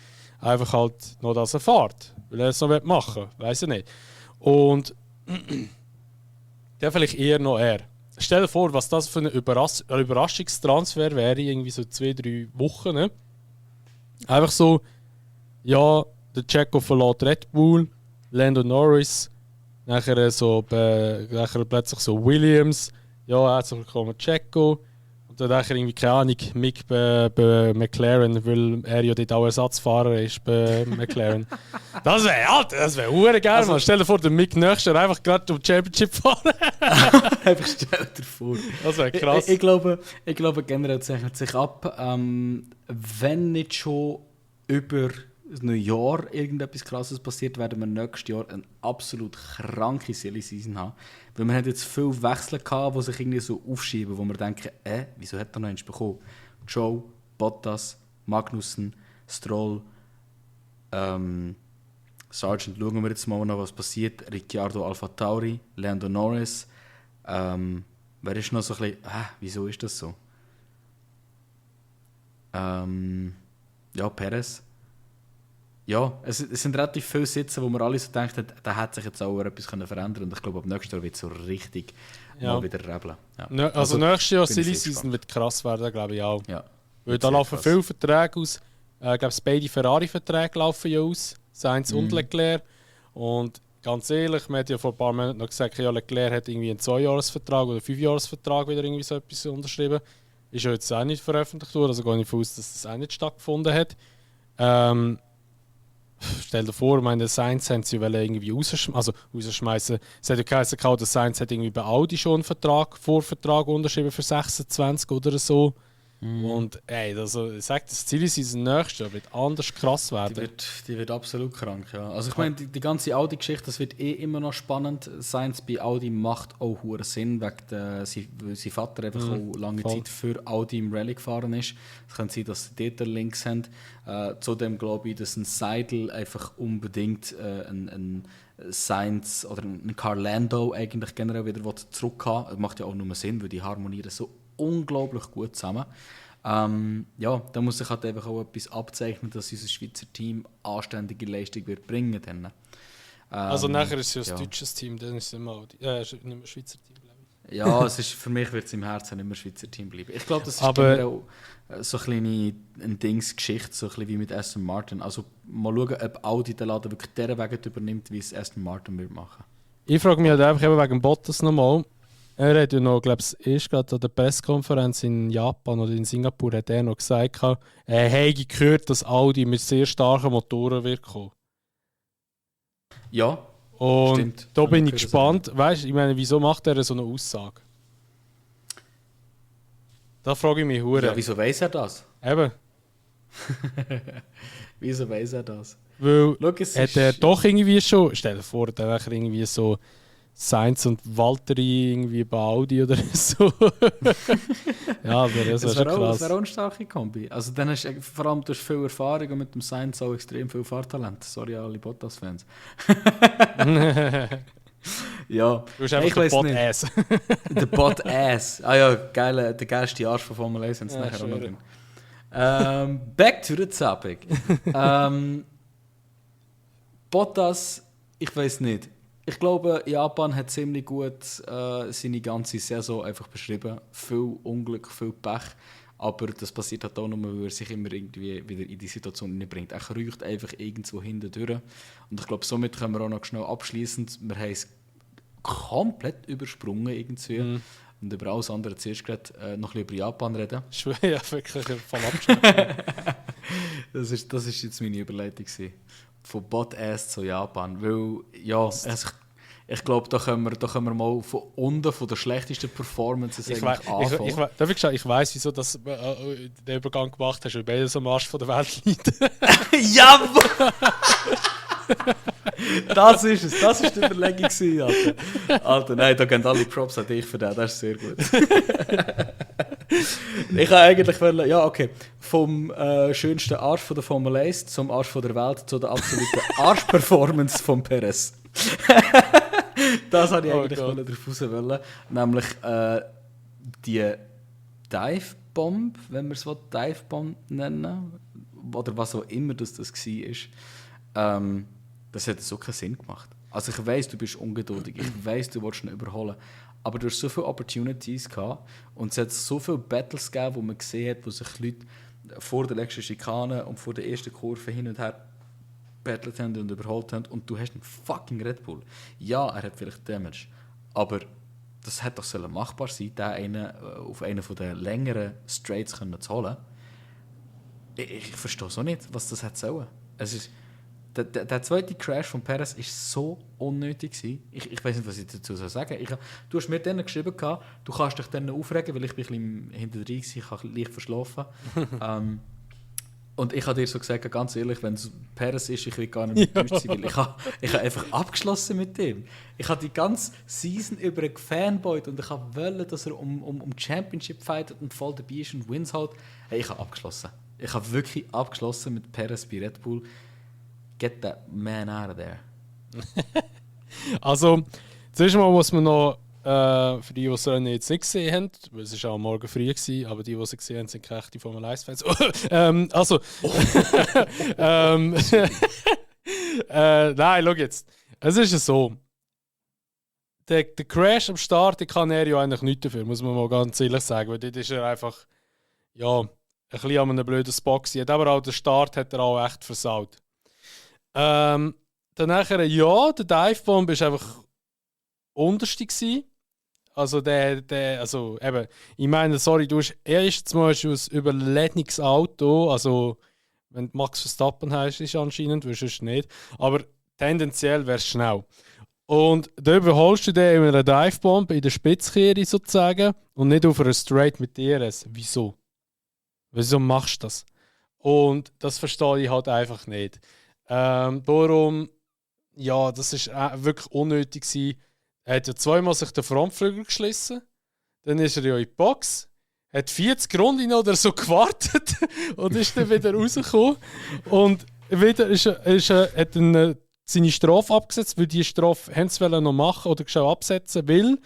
[SPEAKER 2] kann. Einfach halt noch, dass er fährt. Weil er es noch machen will. Weiss ich nicht. Und der vielleicht eher noch er. Stell dir vor, was das für ein Überraschungstransfer wäre, irgendwie so 2-3 Wochen. Ne? Einfach so, ja, der Checo verlässt Red Bull, Lando Norris, nachher plötzlich so Williams, ja, herzlich willkommen Checo. Und Und dann dachte ich irgendwie, keine Ahnung, Mick bei McLaren, weil er ja dort auch Ersatzfahrer ist bei McLaren. Das wäre hure geil, man. Stell dir vor, der Mick nächstes Jahr einfach gerade um die Championship fahren.
[SPEAKER 3] Einfach stell dir vor.
[SPEAKER 2] Das wäre krass.
[SPEAKER 3] Ich glaube, generell zeichnet sich ab, wenn nicht schon über das neue Jahr irgendetwas Krasses passiert, werden wir nächstes Jahr eine absolut kranke Silly Season haben. Weil wir haben jetzt viele Wechsel gehabt, die sich irgendwie so aufschieben, wo wir denken, wieso hat er noch eins bekommen? Joe, Bottas, Magnussen, Stroll, Sargent, schauen wir jetzt mal noch, was passiert. Ricciardo AlphaTauri, Lando Norris. Wer ist noch so ein bisschen, wieso ist das so? Ja, Perez. Ja, es sind relativ viele Sitze, wo wir alle so denken, da hat sich jetzt auch etwas verändern können. Und ich glaube, ab nächstes Jahr wird es so richtig mal wieder rebeln. Ja.
[SPEAKER 2] Also nächstes Jahr Silly Season wird krass werden, glaube ich auch.
[SPEAKER 3] Ja,
[SPEAKER 2] weil da laufen viele Verträge aus. Ich glaube, beide Ferrari-Verträge laufen ja aus. Sainz und Leclerc. Und ganz ehrlich, man hat ja vor ein paar Monaten noch gesagt, ja, Leclerc hat irgendwie einen 2-Jahres-Vertrag oder 5-Jahres-Vertrag wieder irgendwie so etwas unterschrieben. Ist ja jetzt auch nicht veröffentlicht worden, also gehe ich davon aus, dass das auch nicht stattgefunden hat. Stell dir vor, meine Sainz haben sie irgendwie rausschmeißen. Es hat ja geheißen, der Sainz hat irgendwie bei Audi schon einen Vorvertrag unterschrieben für 26 oder so. Und ich sage, das Ziel ist, das nächste Jahr wird anders krass werden.
[SPEAKER 3] Die wird absolut krank, ja. Also ich meine, die ganze Audi-Geschichte, das wird immer noch spannend. Sainz bei Audi macht auch hohen Sinn, weil sein Vater einfach auch lange Zeit für Audi im Rallye gefahren ist. Es kann sein, dass sie dort Links haben. Zudem glaube ich, dass ein Seidel einfach unbedingt ein Sainz oder ein Carl Lando eigentlich generell wieder zurückhaben. Das macht ja auch nur Sinn, weil die harmonieren so unglaublich gut zusammen. Da muss sich halt einfach auch etwas abzeichnen, dass unser Schweizer Team anständige Leistung wird bringen wird.
[SPEAKER 2] Also nachher ist es ja ein deutsches Team, dann ist es immer nicht mehr Schweizer Team, glaube ich.
[SPEAKER 3] Ja, für mich wird es im Herzen nicht mehr Schweizer Team bleiben. Ich glaube, das ist generell so eine Dingsgeschichte, so ein bisschen wie mit Aston Martin. Also mal schauen, ob Audi den Laden wirklich der Weg übernimmt, wie es Aston Martin wird machen.
[SPEAKER 2] Ich frage mich halt einfach eben wegen Bottas nochmal. Er hat ja noch, glaube ich, erst gerade an der Pressekonferenz in Japan oder in Singapur hat er noch gesagt, er hätte gehört, dass Audi mit sehr starken Motoren wird kommen.
[SPEAKER 3] Ja,
[SPEAKER 2] und
[SPEAKER 3] stimmt.
[SPEAKER 2] Da bin ich gespannt. Weißt du, ich meine, wieso macht er so eine Aussage? Da frage ich mich hure.
[SPEAKER 3] Ja, wieso weiss er das?
[SPEAKER 2] Eben.
[SPEAKER 3] Wieso weiss er das?
[SPEAKER 2] Weil hat er doch irgendwie schon, stell dir vor, der wäre irgendwie so Sainz und Valtteri irgendwie bei Audi oder so. Ja, aber das wäre schon krass.
[SPEAKER 3] Das wäre auch eine starke Kombi. Also dann hast du vor allem durch viel Erfahrung und mit dem Sainz auch extrem viel Fahrtalent. Sorry an alle Bottas-Fans. Ja,
[SPEAKER 2] du bist einfach der Bot-Ass.
[SPEAKER 3] Der Bot-Ass. Ah ja, geil, der geilste Arsch von Formel 1, wenn es nachher auch noch drin. Back to the topic. Bottas, ich weiß nicht. Ich glaube, Japan hat ziemlich gut seine ganze Saison einfach beschrieben. Viel Unglück, viel Pech. Aber das passiert halt auch nur, weil er sich immer irgendwie wieder in die Situation bringt. Er kriecht einfach irgendwo hinten durch. Und ich glaube, somit können wir auch noch schnell abschließend, wir haben es komplett übersprungen irgendwie. Und über alles andere zuerst gerade noch ein bisschen über Japan reden.
[SPEAKER 2] Ja, wirklich voll abgeschnitten.
[SPEAKER 3] Das ist jetzt meine Überleitung gewesen. Von Bot-Ass zu Japan. Weil, ja, ich glaube, da können wir mal von unten, von der schlechtesten Performances anfangen.
[SPEAKER 2] Ich weiss, wieso du den Übergang gemacht hast, weil beide so am Arsch von der Welt liegen.
[SPEAKER 3] Jawohl! Das ist es. Das war die Überlegung gewesen, Alter, nein, da gehen alle Props an dich für das. Das ist sehr gut. Ich wollte eigentlich, ja, okay, vom schönsten Arsch von der Formel 1 zum Arsch von der Welt zu der absoluten Arsch-Performance von Perez. Das wollte ich eigentlich darauf raus wollen. Nämlich die Dive-Bomb, wenn wir es Dive-Bomb nennen, oder was auch immer das war. Das hat so keinen Sinn gemacht. Also ich weiss, du bist ungeduldig, ich weiss, du willst ihn überholen, aber du hast so viele Opportunities gehabt und es hat so viele Battles gegeben, wo man gesehen hat, wo sich Leute vor der letzten Schikane und vor der ersten Kurve hin und her battelt haben und überholt haben und du hast einen fucking Red Bull. Ja, er hat vielleicht Damage, aber das hätte doch machbar sein, auf einen von den längeren Straights zu holen. Ich verstehe so nicht, was das hätte sollen. Es ist, der zweite Crash von Perez war so unnötig gewesen. Ich weiß nicht, was ich dazu sagen soll. Du hast mir dann geschrieben, du kannst dich dann aufregen, weil ich bin ein bisschen hinter drin war, ich habe leicht verschlafen. Und ich habe dir so gesagt, ganz ehrlich, wenn es Perez ist, ich will gar nicht mehr durch sein, weil ich habe einfach abgeschlossen mit dem. Ich habe die ganze Season über gefanboyt und ich wollte, dass er um Championship fightet und voll dabei ist und Wins halt. Hey, ich habe abgeschlossen. Ich habe wirklich abgeschlossen mit Perez bei Red Bull. Get that man out of there.
[SPEAKER 2] Also, zuerst mal muss man noch, für die es jetzt nicht gesehen haben, weil es war auch morgen früh war, aber die es gesehen haben, sind keine echte Formel 1-Fans. Nein, schau jetzt. Es ist ja so. Der Crash am Start, kann er ja eigentlich nichts dafür, muss man mal ganz ehrlich sagen. Weil dort ist er einfach, ja, ein bisschen an einem blöden Spot gewesen. Aber auch den Start hat er auch echt versaut. Dann nachher, ja, der Divebomb war einfach unterste gewesen. Also also eben, ich meine, sorry, du hast erst mal ein überledenes Auto, also wenn du Max Verstappen heißt, ist anscheinend, wirst du es nicht, aber tendenziell wäre es schnell. Und da überholst du den in einer Divebomb in der Spitzkehre sozusagen und nicht auf einer Straight mit DRS. Wieso? Wieso machst du das? Und das verstehe ich halt einfach nicht. Darum, ja, das ist wirklich unnötig gewesen. Er hat ja zweimal sich den Frontflügel geschlissen. Dann ist er ja in die Box. Hat 40 Runden oder so gewartet und ist dann wieder rausgekommen. Und wieder hat dann seine Strafe abgesetzt, weil die Strafe haben sie noch machen oder schon absetzen, weil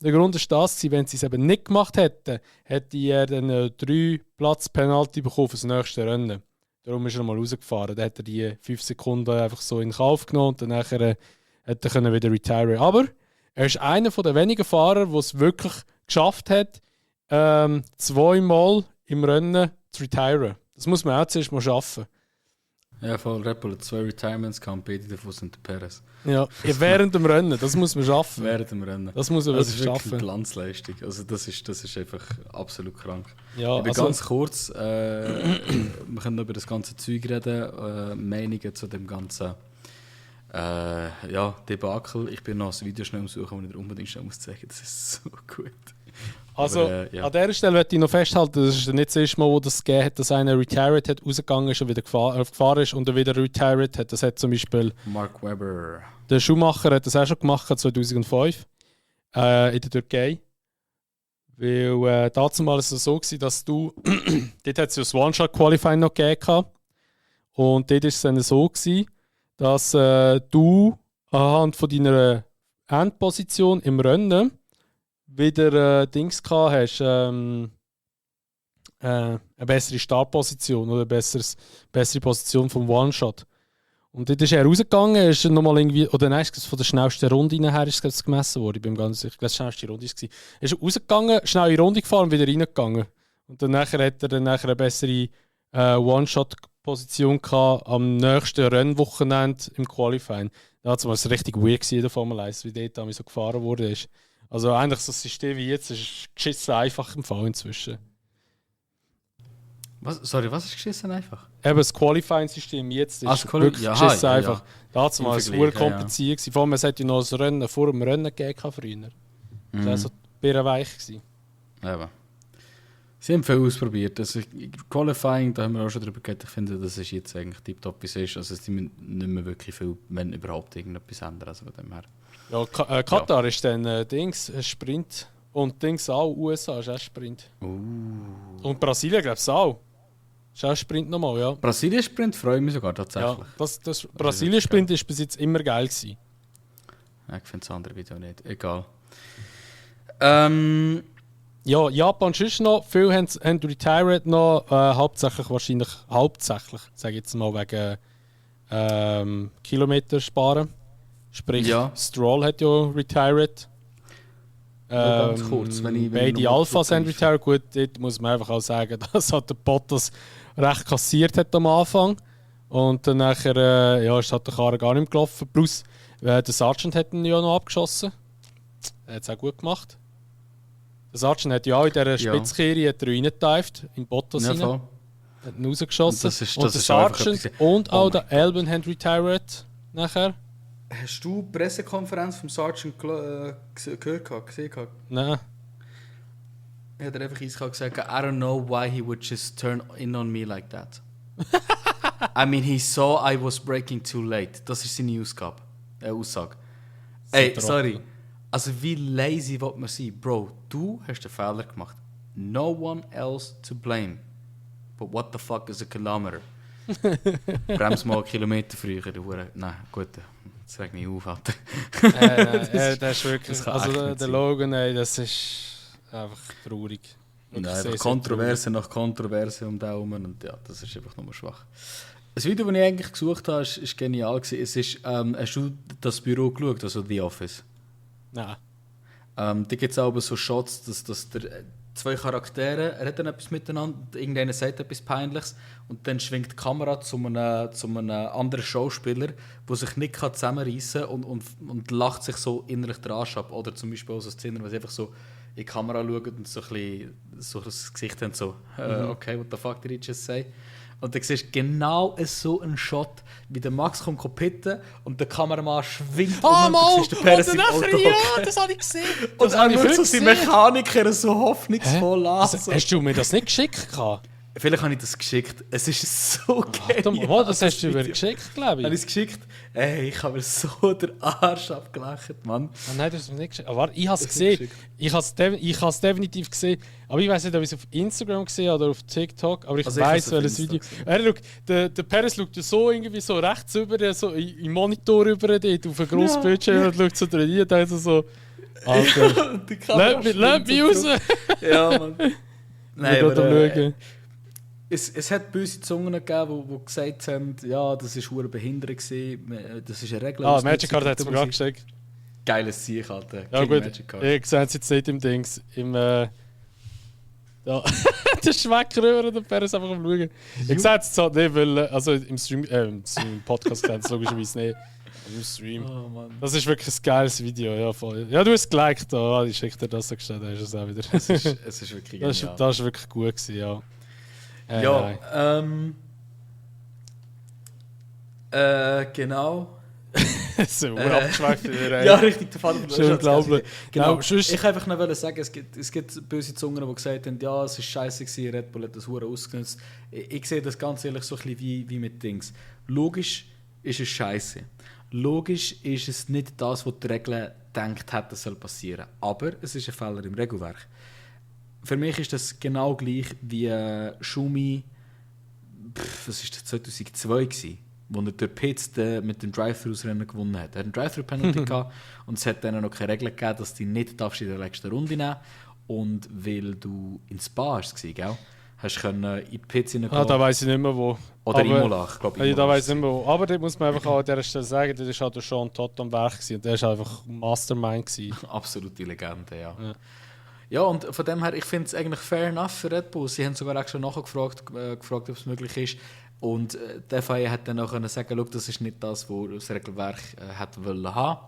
[SPEAKER 2] der Grund ist das, wenn sie es eben nicht gemacht hätten, hätte er dann 3 Platz Penalty bekommen für das nächste Rennen. Darum ist er mal rausgefahren. Dann hat er die 5 Sekunden einfach so in Kauf genommen und dann nachher hätte er wieder retiren. Aber er ist einer der wenigen Fahrer, der es wirklich geschafft hat, 2-mal im Rennen zu retiren. Das muss man auch zuerst mal schaffen.
[SPEAKER 3] Ja, voll Red Bull hat 2 Retirements gehabt, beide davon sind der Perez.
[SPEAKER 2] Ja, während dem Rennen, das muss man schaffen.
[SPEAKER 3] Während dem Rennen.
[SPEAKER 2] Das muss man wirklich schaffen. Das ist wirklich
[SPEAKER 3] Glanzleistung. Also das ist einfach absolut krank.
[SPEAKER 2] Ja,
[SPEAKER 3] ich bin ganz kurz, wir können noch über das ganze Zeug reden, Meinungen zu dem ganzen Debakel. Ich bin noch ein Video schnell suchen, das ich unbedingt schnell zeigen muss. Das ist so gut.
[SPEAKER 2] Also, an dieser Stelle möchte ich noch festhalten, das ist nicht das erste Mal, wo das gegeben hat, dass einer retired hat, rausgegangen ist und wieder gefahren ist und er wieder retired hat. Das hat zum Beispiel
[SPEAKER 3] Mark Webber.
[SPEAKER 2] Der Schumacher hat das auch schon gemacht, 2005, in der Türkei. Weil dazu war es so gewesen, dass du, dort hat es ja das One-Shot-Qualifying noch gegeben. Und dort war es dann so gewesen, dass du anhand von deiner Endposition im Rennen wieder Dings gehabt hast, eine bessere Startposition oder eine bessere Position vom One-Shot. Und dort ist er rausgegangen, ist nochmal irgendwie, oder nein, von der schnellsten Runde nachher ist es gemessen worden, ich bin ganz sicher, die schnellste Runde war. Er ist rausgegangen, schnell in die Runde gefahren und wieder reingegangen. Und dann hat er dann eine bessere One-Shot-Position gehabt am nächsten Rennwochenende im Qualifying. Da war es richtig weird gewesen in der Formel 1, wie dort so gefahren wurde. Also eigentlich so ein System wie jetzt ist geschissen einfach im Fall inzwischen.
[SPEAKER 3] Was ist geschissen einfach?
[SPEAKER 2] Eben das Qualifying-System jetzt ist wirklich geschissen einfach. Dazu war es sehr kompliziert. Vor allem, es hat ja noch das Rennen vor dem Rennen gegeben früher. Das war so birrenweich.
[SPEAKER 3] Eben. Sie haben viel ausprobiert. Also, Qualifying, da haben wir auch schon drüber geredet. Ich finde, das ist jetzt eigentlich tiptop, wie es ist. Also sie müssen nicht mehr wirklich viel, wenn überhaupt irgendetwas ändern. Also von dem her.
[SPEAKER 2] Ja, Katar ist dann Sprint. Und Dings auch, USA ist auch Sprint. Und Brasilien glaube ich auch. Ist auch Sprint nochmal, ja.
[SPEAKER 3] Brasilien-Sprint freue ich mich sogar tatsächlich.
[SPEAKER 2] Ja, das Brasilien-Sprint war bis jetzt immer geil gewesen.
[SPEAKER 3] Ja, ich finde das andere Video nicht. Egal.
[SPEAKER 2] Ja, Japan ist noch. Viele haben retired noch. Hauptsächlich, sage ich jetzt mal, wegen Kilometer sparen. Sprich, ja. Stroll hat ja retired.
[SPEAKER 3] Ganz kurz, wenn
[SPEAKER 2] beide Alphas haben retired. Gut, dort muss man einfach auch sagen, dass hat der Bottas recht kassiert hat am Anfang. Und dann nachher, ist halt der Karren gar nicht mehr gelaufen. Plus, der Sargent hat ihn ja noch abgeschossen. Er hat es auch gut gemacht. Der Sargent hat ja auch in dieser Spitzkehre reingeteift, in Bottas rein.
[SPEAKER 3] Voll.
[SPEAKER 2] Hat ihn rausgeschossen.
[SPEAKER 3] Und
[SPEAKER 2] der Sargent und auch der Albon haben retired nachher.
[SPEAKER 3] Hast du die Pressekonferenz vom Sargent gesehen?
[SPEAKER 2] Nein.
[SPEAKER 3] Er hat einfach eiskalt gesagt, I don't know why he would just turn in on me like that. I mean, he saw I was braking too late. Das ist seine Aussage. Ey, sorry. Also wie lazy will man sein? Bro, du hast den Fehler gemacht. No one else to blame. But what the fuck is a kilometer? Brems mal einen Kilometer früher. Nein, gut. Das regt mich auf, Alter.
[SPEAKER 2] Das ist wirklich... Also der Logan, das ist einfach traurig.
[SPEAKER 3] Nein, einfach Kontroverse nach Kontroverse um den herum. Und ja, das ist einfach nur schwach. Das Video, das ich eigentlich gesucht habe, ist genial gewesen. Es ist, hast du das Büro geschaut, also The Office?
[SPEAKER 2] Nein.
[SPEAKER 3] Da gibt es auch so Shots, dass der zwei Charaktere reden etwas miteinander, irgendeiner sagt etwas Peinliches und dann schwingt die Kamera zu einem anderen Schauspieler, der sich nicht zusammenreißen kann und lacht sich so innerlich den Arsch ab. Oder zum Beispiel auch so Szenen, wo sie einfach so in die Kamera schauen und so ein bisschen so das Gesicht haben, so okay, what the fuck did he just say? Und dann siehst du genau so einen Shot, wie der Max kommt pitten und der Kameramann schwingt und dann siehst du Perez im Auto.
[SPEAKER 2] Ja, das habe ich gesehen.
[SPEAKER 3] Und dann schaut so sein Mechaniker so hoffnungsvoll an.
[SPEAKER 2] Also, hast du mir das nicht geschickt?
[SPEAKER 3] Vielleicht habe ich das geschickt. Es ist so genial.
[SPEAKER 2] Warte, das hast du mir geschickt, glaube ich.
[SPEAKER 3] Habe ich es geschickt? Ey, ich habe mir so den Arsch abgelacht, Mann.
[SPEAKER 2] Oh nein, du hast es mir nicht geschickt. Aber warte, ich habe es gesehen. Ich habe es definitiv gesehen. Aber ich weiß nicht, ob ich es auf Instagram gesehen oder auf TikTok. Aber ich weiß, welches Video. Der Perez schaut so irgendwie so rechts über, so im Monitor über dort, auf einen grossen Bildschirm und schaut so drin und denkt so, Alter, lass mich raus!
[SPEAKER 3] Ja, Mann. Nein,
[SPEAKER 2] aber
[SPEAKER 3] es hat böse Zungen gegeben, die gesagt haben, ja, das war verdammt behindert, das ist eine Regel.
[SPEAKER 2] Magic Card hat es mir gerade geschickt.
[SPEAKER 3] Geiles Sieg, Alter.
[SPEAKER 2] Ja gut, ich sehe es jetzt nicht im Dings. Ja. Der Schwecker rüber, der Perez einfach am Schauen. Ich sehe es halt nicht, weil also im Podcast gesehen es logischerweise nicht. Im Stream. Oh, Mann. Das ist wirklich ein geiles Video. Ja, voll. Ja, du hast es geliked, ich schicke dir das so gestellt, da ist es auch wieder.
[SPEAKER 3] Es ist wirklich genial.
[SPEAKER 2] Das war wirklich gut gewesen, ja.
[SPEAKER 3] Genau.
[SPEAKER 2] So abgeschweift
[SPEAKER 3] ja, richtig, der Vater
[SPEAKER 2] von der unglaublich.
[SPEAKER 3] Genau. Ich wollte einfach noch sagen, es gibt böse Zungen, die gesagt haben, ja, es war scheiße gewesen, Red Bull hat das hure ausgenutzt. Ich sehe das ganz ehrlich so ein bisschen wie mit Dings. Logisch ist es scheiße. Logisch ist es nicht das, was die Regel denkt hat, das soll passieren. Aber es ist ein Fehler im Regelwerk. Für mich ist das genau gleich wie Schumi, was war das, 2002 gewesen, wo er durch Pitts mit dem Drive-Thru-Rennen gewonnen hat. Er hat einen Drive-Thru-Penalty gehabt und es hat dann noch keine Regel gegeben, dass du nicht in der letzten Runde nehmen darfst. Und weil du in Spa warst, gell? Hast du in die Pitts hineingehen.
[SPEAKER 2] Da weiss ich nicht mehr wo.
[SPEAKER 3] Oder Imola, ich glaube.
[SPEAKER 2] Da weiss ich nicht mehr wo. Aber da muss man einfach auch an dieser Stelle sagen, das war halt Sean Todt am Werk und der war einfach Mastermind gewesen.
[SPEAKER 3] Absolute Legende, ja. Ja, und von dem her, ich finde es eigentlich fair enough für Red Bull. Sie haben sogar auch schon nachgefragt, ob es möglich ist. Und der FIA hat dann auch sagen, das ist nicht das, was das Regelwerk hätte wollen haben.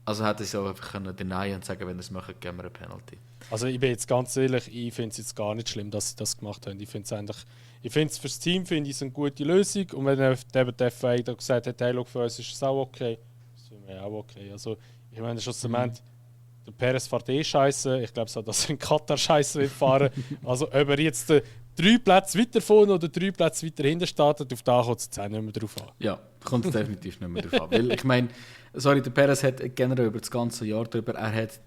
[SPEAKER 3] Also hätte sie auch einfach denyen und sagen, wenn sie es machen, geben wir eine Penalty.
[SPEAKER 2] Also ich bin jetzt ganz ehrlich, ich finde es jetzt gar nicht schlimm, dass sie das gemacht haben. Ich finde es für das Team finde ich es eine gute Lösung. Und wenn der FIA da gesagt hat, hey, look, für uns ist es auch okay, das finde ich auch okay. Also ich meine, schlussendlich, der Perez fährt scheiße. Ich glaube, dass er in Katar scheiße will fahren. Also ob er jetzt 3 Plätze weiter vorne oder 3 Plätze weiter hinten startet, auf da kommt es jetzt auch nicht mehr drauf an.
[SPEAKER 3] Ja, kommt es definitiv nicht mehr drauf an. Weil ich meine, der Perez hat generell über das ganze Jahr drüber, er hat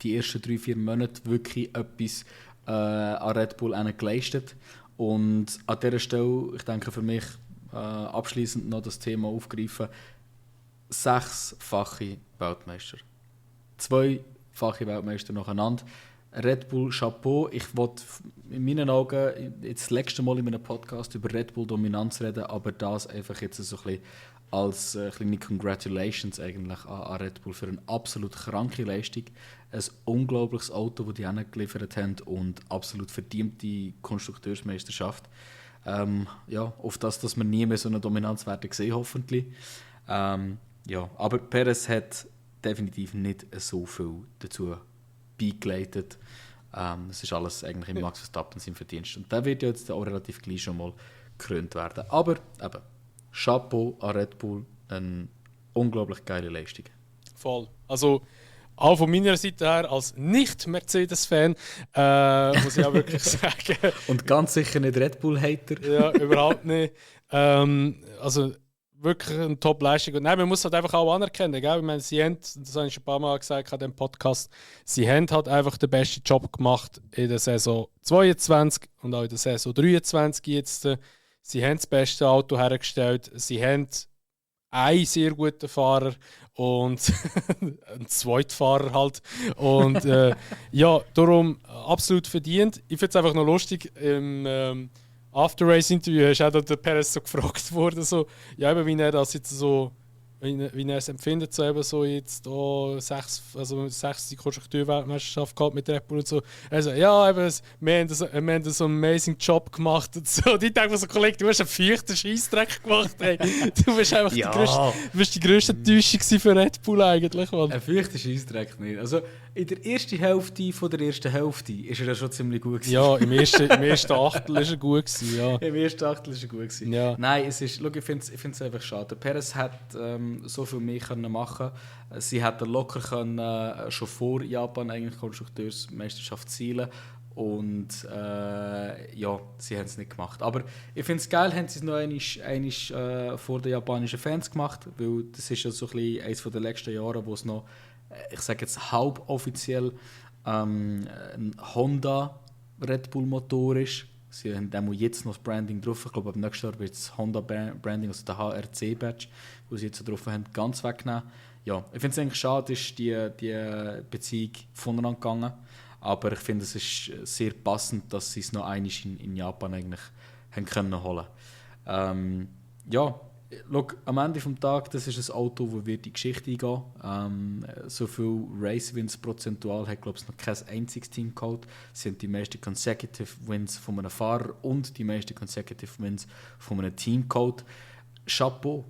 [SPEAKER 3] die ersten 3-4 Monate wirklich etwas an Red Bull geleistet. Und an dieser Stelle, ich denke für mich, abschließend noch das Thema aufgreifen: 6-fache Weltmeister. 2-fache Weltmeister nacheinander. Red Bull Chapeau. Ich wollte in meinen Augen jetzt das letzte Mal in einem Podcast über Red Bull Dominanz reden, aber das einfach jetzt so ein bisschen als kleine Congratulations eigentlich an Red Bull für eine absolut kranke Leistung. Ein unglaubliches Auto, das die geliefert haben und absolut verdiente Konstrukteursmeisterschaft. Ja, auf das, dass wir nie mehr so eine Dominanz werden sehen, hoffentlich. Ja, aber Perez hat definitiv nicht so viel dazu beigeleitet. Es ist alles eigentlich im Max Verstappen sein Verdienst. Und der wird ja jetzt auch relativ gleich schon mal gekrönt werden. Aber eben, Chapeau an Red Bull, eine unglaublich geile Leistung.
[SPEAKER 2] Voll. Also auch von meiner Seite her als Nicht-Mercedes-Fan muss ich auch wirklich sagen.
[SPEAKER 3] Und ganz sicher nicht Red Bull-Hater.
[SPEAKER 2] Ja, überhaupt nicht. Also wirklich eine Top-Leistung. Und nein, man muss halt einfach auch anerkennen. Gell? Ich meine, sie haben, das habe ich schon ein paar Mal gesagt in dem Podcast, sie haben halt einfach den besten Job gemacht in der Saison 22 und auch in der Saison 23 jetzt. Sie haben das beste Auto hergestellt. Sie haben einen sehr guten Fahrer und einen Zweitfahrer halt. Und ja, darum absolut verdient. Ich finde es einfach noch lustig, im After-Race-Interview ist auch der Perez so gefragt worden, so, ja, eben, wie er das jetzt so, wie er es empfindet, so eben so jetzt oh, 6 Konstrukteur-Weltmeisterschaft gehabt mit Red Bull und so. Also ja, eben, wir haben so einen amazing Job gemacht und so. Und ich denke mir so, Kollege, du hast einen feuchten Scheissdreck gemacht, ey. Du bist einfach die grösste Enttäuschung für Red Bull eigentlich, Mann.
[SPEAKER 3] Ein feuchter Scheissdreck nicht. Also in der ersten Hälfte von der ersten Hälfte ist er ja schon ziemlich gut gewesen.
[SPEAKER 2] Ja, im ersten Achtel ist er gut gewesen, ja.
[SPEAKER 3] Im ersten Achtel ist er gut gewesen.
[SPEAKER 2] Ja.
[SPEAKER 3] Nein, ich finde es einfach schade. Der Perez hat so viel mehr können machen. Sie hätten locker können, schon vor Japan eigentlich Konstrukteursmeisterschaft zielen. Und ja, sie haben es nicht gemacht. Aber ich finde es geil, haben sie es noch einmal vor den japanischen Fans gemacht, weil das ist ja so ein bisschen eines der letzten Jahre, wo es noch, ich sage jetzt halboffiziell, ein Honda Red Bull Motor ist. Sie haben jetzt noch das Branding drauf. Ich glaube, ab nächstes Jahr wird das Honda Branding, also der HRC-Badge, wo sie jetzt drauf haben, ganz wegnehmen. Ja, ich finde es eigentlich schade, ist die Beziehung voneinander gegangen. Aber ich finde, es ist sehr passend, dass sie es noch einmal in Japan eigentlich haben können holen. Ja, look, am Ende des Tages, das ist ein Auto, das wird in die Geschichte eingehen. So viel Race-Wins prozentual hat, glaube ich, noch kein einziges Team geholt. Es sind die meisten Consecutive Wins von einem Fahrer und die meisten Consecutive Wins von einem Team geholt. Chapeau.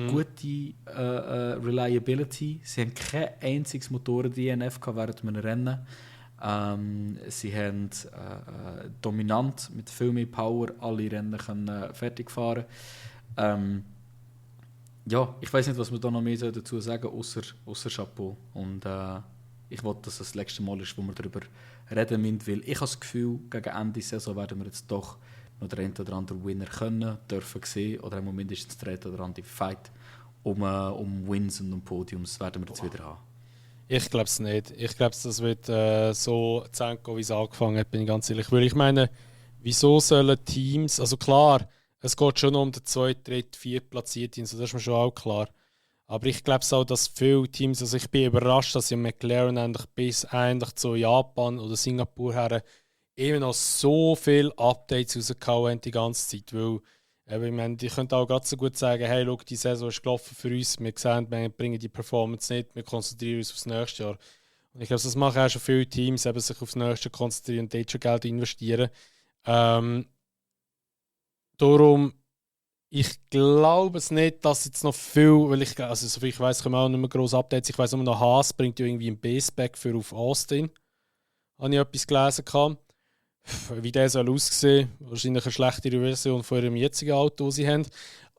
[SPEAKER 3] Gute Reliability. Sie haben kein einziges Motoren-DNF während einem Rennen. Sie haben dominant mit viel mehr Power alle Rennen können fertig fahren. Ja, ich weiß nicht, was wir da noch mehr dazu sagen außer Chapeau. Und ich wollte, dass das letzte Mal ist, wo wir darüber reden müssen, weil ich habe das Gefühl, gegen Ende der Saison werden wir jetzt doch noch den einen oder anderen Winner dürfen sehen oder mindestens den einen oder anderen Fight um Wins und um Podiums werden wir jetzt wieder haben.
[SPEAKER 2] Ich glaube es nicht. Ich glaube, das wird so zu Ende gehen, wie es angefangen hat, bin ich ganz ehrlich. Weil ich meine, wieso sollen Teams, also klar, es geht schon um den 2., 3., 4. Platzierten, so, das ist mir schon auch klar. Aber ich glaube auch, dass viele Teams, also ich bin überrascht, dass ja McLaren eigentlich bis eigentlich zu Japan oder Singapur her eben noch so viele Updates rausgehauen haben die ganze Zeit. Weil, ich meine, die können auch gerade so gut sagen, hey, schau, die Saison ist gelaufen für uns, wir sehen, wir bringen die Performance nicht, wir konzentrieren uns aufs nächste Jahr. Und ich glaube, das machen auch schon viele Teams, eben sich aufs nächste konzentrieren und dort schon Geld investieren. Darum, ich glaube es nicht, dass jetzt noch viel, weil ich, also soviel ich weiß, kommen auch nicht mehr grosse Updates. Ich weiß nur noch, Haas bringt ja irgendwie einen Base-Back für auf Austin. Habe ich etwas gelesen gehabt. Wie der soll aussehen, wahrscheinlich eine schlechtere Version von ihrem jetzigen Auto, das sie haben.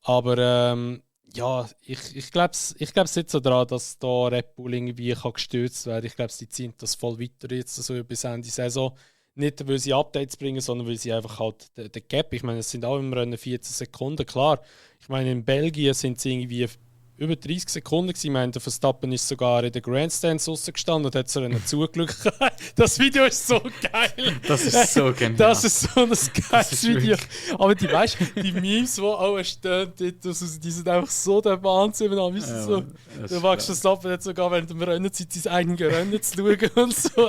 [SPEAKER 2] Aber ja, ich glaube es nicht so daran, dass da Red Bull irgendwie gestürzt werden kann. Ich glaube, sie ziehen das voll weiter jetzt so bis Ende Saison. Nicht, weil sie Updates bringen, sondern weil sie einfach halt den Gap, ich meine, es sind auch im Rennen 14 Sekunden, klar. Ich meine, in Belgien sind sie irgendwie über 30 Sekunden gewesen. Ich meine, der Verstappen ist sogar in den Grandstands rausgestanden und hat so einen zugeschaut. Das Video ist so geil.
[SPEAKER 3] Das ist so genial.
[SPEAKER 2] Das ist so ein geiles Video. Aber die Memes, die auch entstehen, die sind einfach so der Wahnsinn. So, der Max Verstappen hat sogar während dem Rennen sein eigenes Rennen zu schauen und so.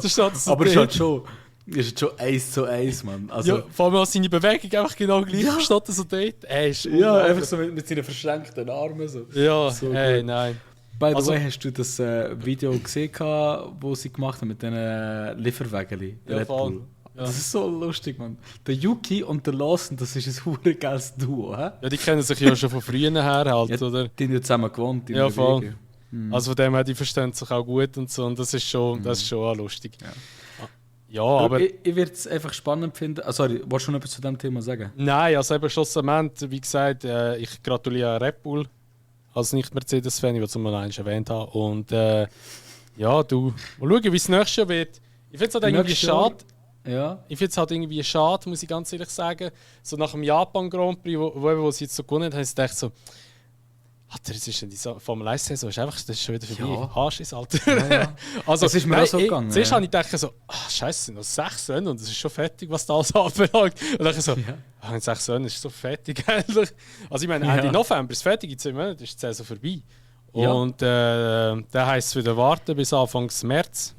[SPEAKER 2] So so
[SPEAKER 3] aber es schon. Ist schon 1:1, Mann. Also,
[SPEAKER 2] ja, vor allem auch seine Bewegung einfach genau gleich steht so dort.
[SPEAKER 3] Ja, einfach so mit seinen verschränkten Armen. So.
[SPEAKER 2] Ja,
[SPEAKER 3] so
[SPEAKER 2] nein.
[SPEAKER 3] By the way, hast du das Video gesehen, das sie gemacht haben mit diesen Lieferwägeln?
[SPEAKER 2] Ja, voll. Ja.
[SPEAKER 3] Das ist so lustig, Mann. Der Yuki und der Lawson, das ist ein verdammt geiles Duo. He?
[SPEAKER 2] Ja, die kennen sich ja schon von früher her halt, oder?
[SPEAKER 3] Die haben ja zusammen gewohnt.
[SPEAKER 2] Ja, voll. Also von dem her, die verstehen sich auch gut und so. Und das ist schon auch lustig. Ja, aber
[SPEAKER 3] ich würde es einfach spannend finden. Sorry, wolltest du schon etwas zu diesem Thema sagen?
[SPEAKER 2] nein, also eben schlussendlich, wie gesagt, ich gratuliere Red Bull als Nicht-Mercedes-Fan, ich will es mal eins erwähnt haben. Und mal schauen, wie es nächstes Jahr wird. Ich finde es halt irgendwie schade.
[SPEAKER 3] Ja.
[SPEAKER 2] Ich finde es halt irgendwie schade, muss ich ganz ehrlich sagen. So nach dem Japan Grand Prix, wo sie jetzt so gewonnen haben, habe ich gedacht so, Alter, das ist die Formel 1-Saison, das ist schon wieder vorbei.
[SPEAKER 3] Ja.
[SPEAKER 2] Arsch ins Alter.
[SPEAKER 3] Ja.
[SPEAKER 2] Also,
[SPEAKER 3] Das ist mir auch so gegangen.
[SPEAKER 2] Zuerst habe ich gedacht so, Scheiße, es sind noch 6 Rennen und es ist schon fertig, was da alles anbelangt. Und dann so, 6 Rennen ist so fertig eigentlich. Also ich meine, Ende November ist fertig, in 10 Monaten ist die Saison vorbei. Und dann heisst es wieder warten bis Anfang März.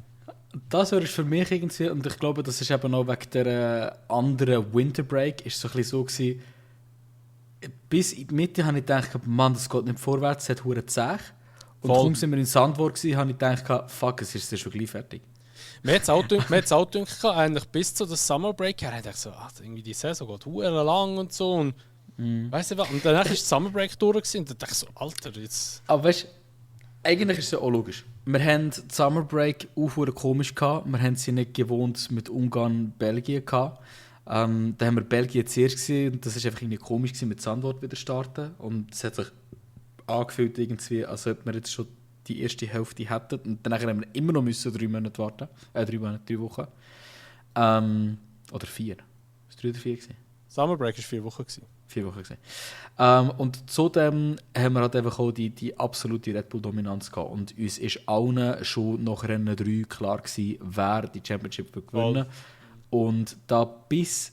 [SPEAKER 3] Das wäre für mich irgendwie, und ich glaube, das ist eben auch wegen der anderen Winter Break, ist so ein bisschen so gewesen, bis in die Mitte habe ich gedacht, Mann, das geht nicht vorwärts, es hat hure zäh. Und kaum sind wir in Sandburg gewesen, habe ich gedacht, fuck, es ist schon gleich fertig.
[SPEAKER 2] Mir hat es auch gedacht, eigentlich bis zu der Summer Break, ich dachte so, irgendwie die Saison geht hure lang und so. Und weißt du was? Und danach ist die Summer Break durch gewesen, und dann dachte ich so, Alter, jetzt.
[SPEAKER 3] Aber weißt du, eigentlich ist es ja auch logisch. Wir haben die Summer Break auch hure komisch gehabt. Wir haben sie nicht gewohnt mit Ungarn, Belgien gehabt. Da haben wir Belgien zuerst gesehen und das war einfach irgendwie komisch gewesen, mit Sandwort wieder starten. Und es hat sich angefühlt, irgendwie, als ob wir jetzt schon die erste Hälfte hätten. Und danach haben wir immer noch 3 Monate warten. 3 Wochen. Oder 4. Was war 3 oder 4 gewesen?
[SPEAKER 2] Summer Break war 4 Wochen.
[SPEAKER 3] 4 Wochen gewesen. Und zudem haben wir halt einfach auch die absolute Red Bull-Dominanz gehabt. Und uns ist allen schon nach Rennen 3 klar gewesen, wer die Championship wird gewinnen. Und da bis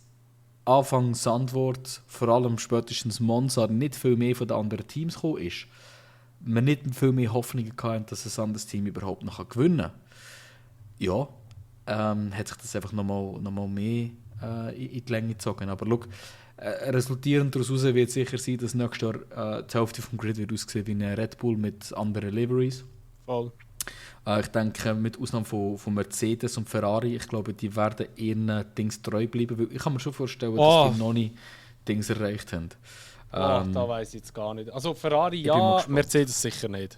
[SPEAKER 3] Anfang Sandwort, vor allem spätestens Monza, nicht viel mehr von den anderen Teams gekommen ist, wir nicht viel mehr Hoffnungen hatten, dass ein anderes Team überhaupt noch gewinnen kann, hat sich das einfach noch mal mehr in die Länge gezogen. Aber schau, resultierend daraus wird sicher sein, dass nächstes Jahr die Hälfte vom Grid wird aussehen wie ein Red Bull mit anderen Liveries.
[SPEAKER 2] Voll.
[SPEAKER 3] Ich denke, mit Ausnahme von Mercedes und Ferrari, ich glaube, die werden ihren Dings treu bleiben. Weil ich kann mir schon vorstellen, dass die noch nicht Dings erreicht haben.
[SPEAKER 2] Da weiß ich jetzt gar nicht. Also Ferrari ja, Mercedes sicher nicht.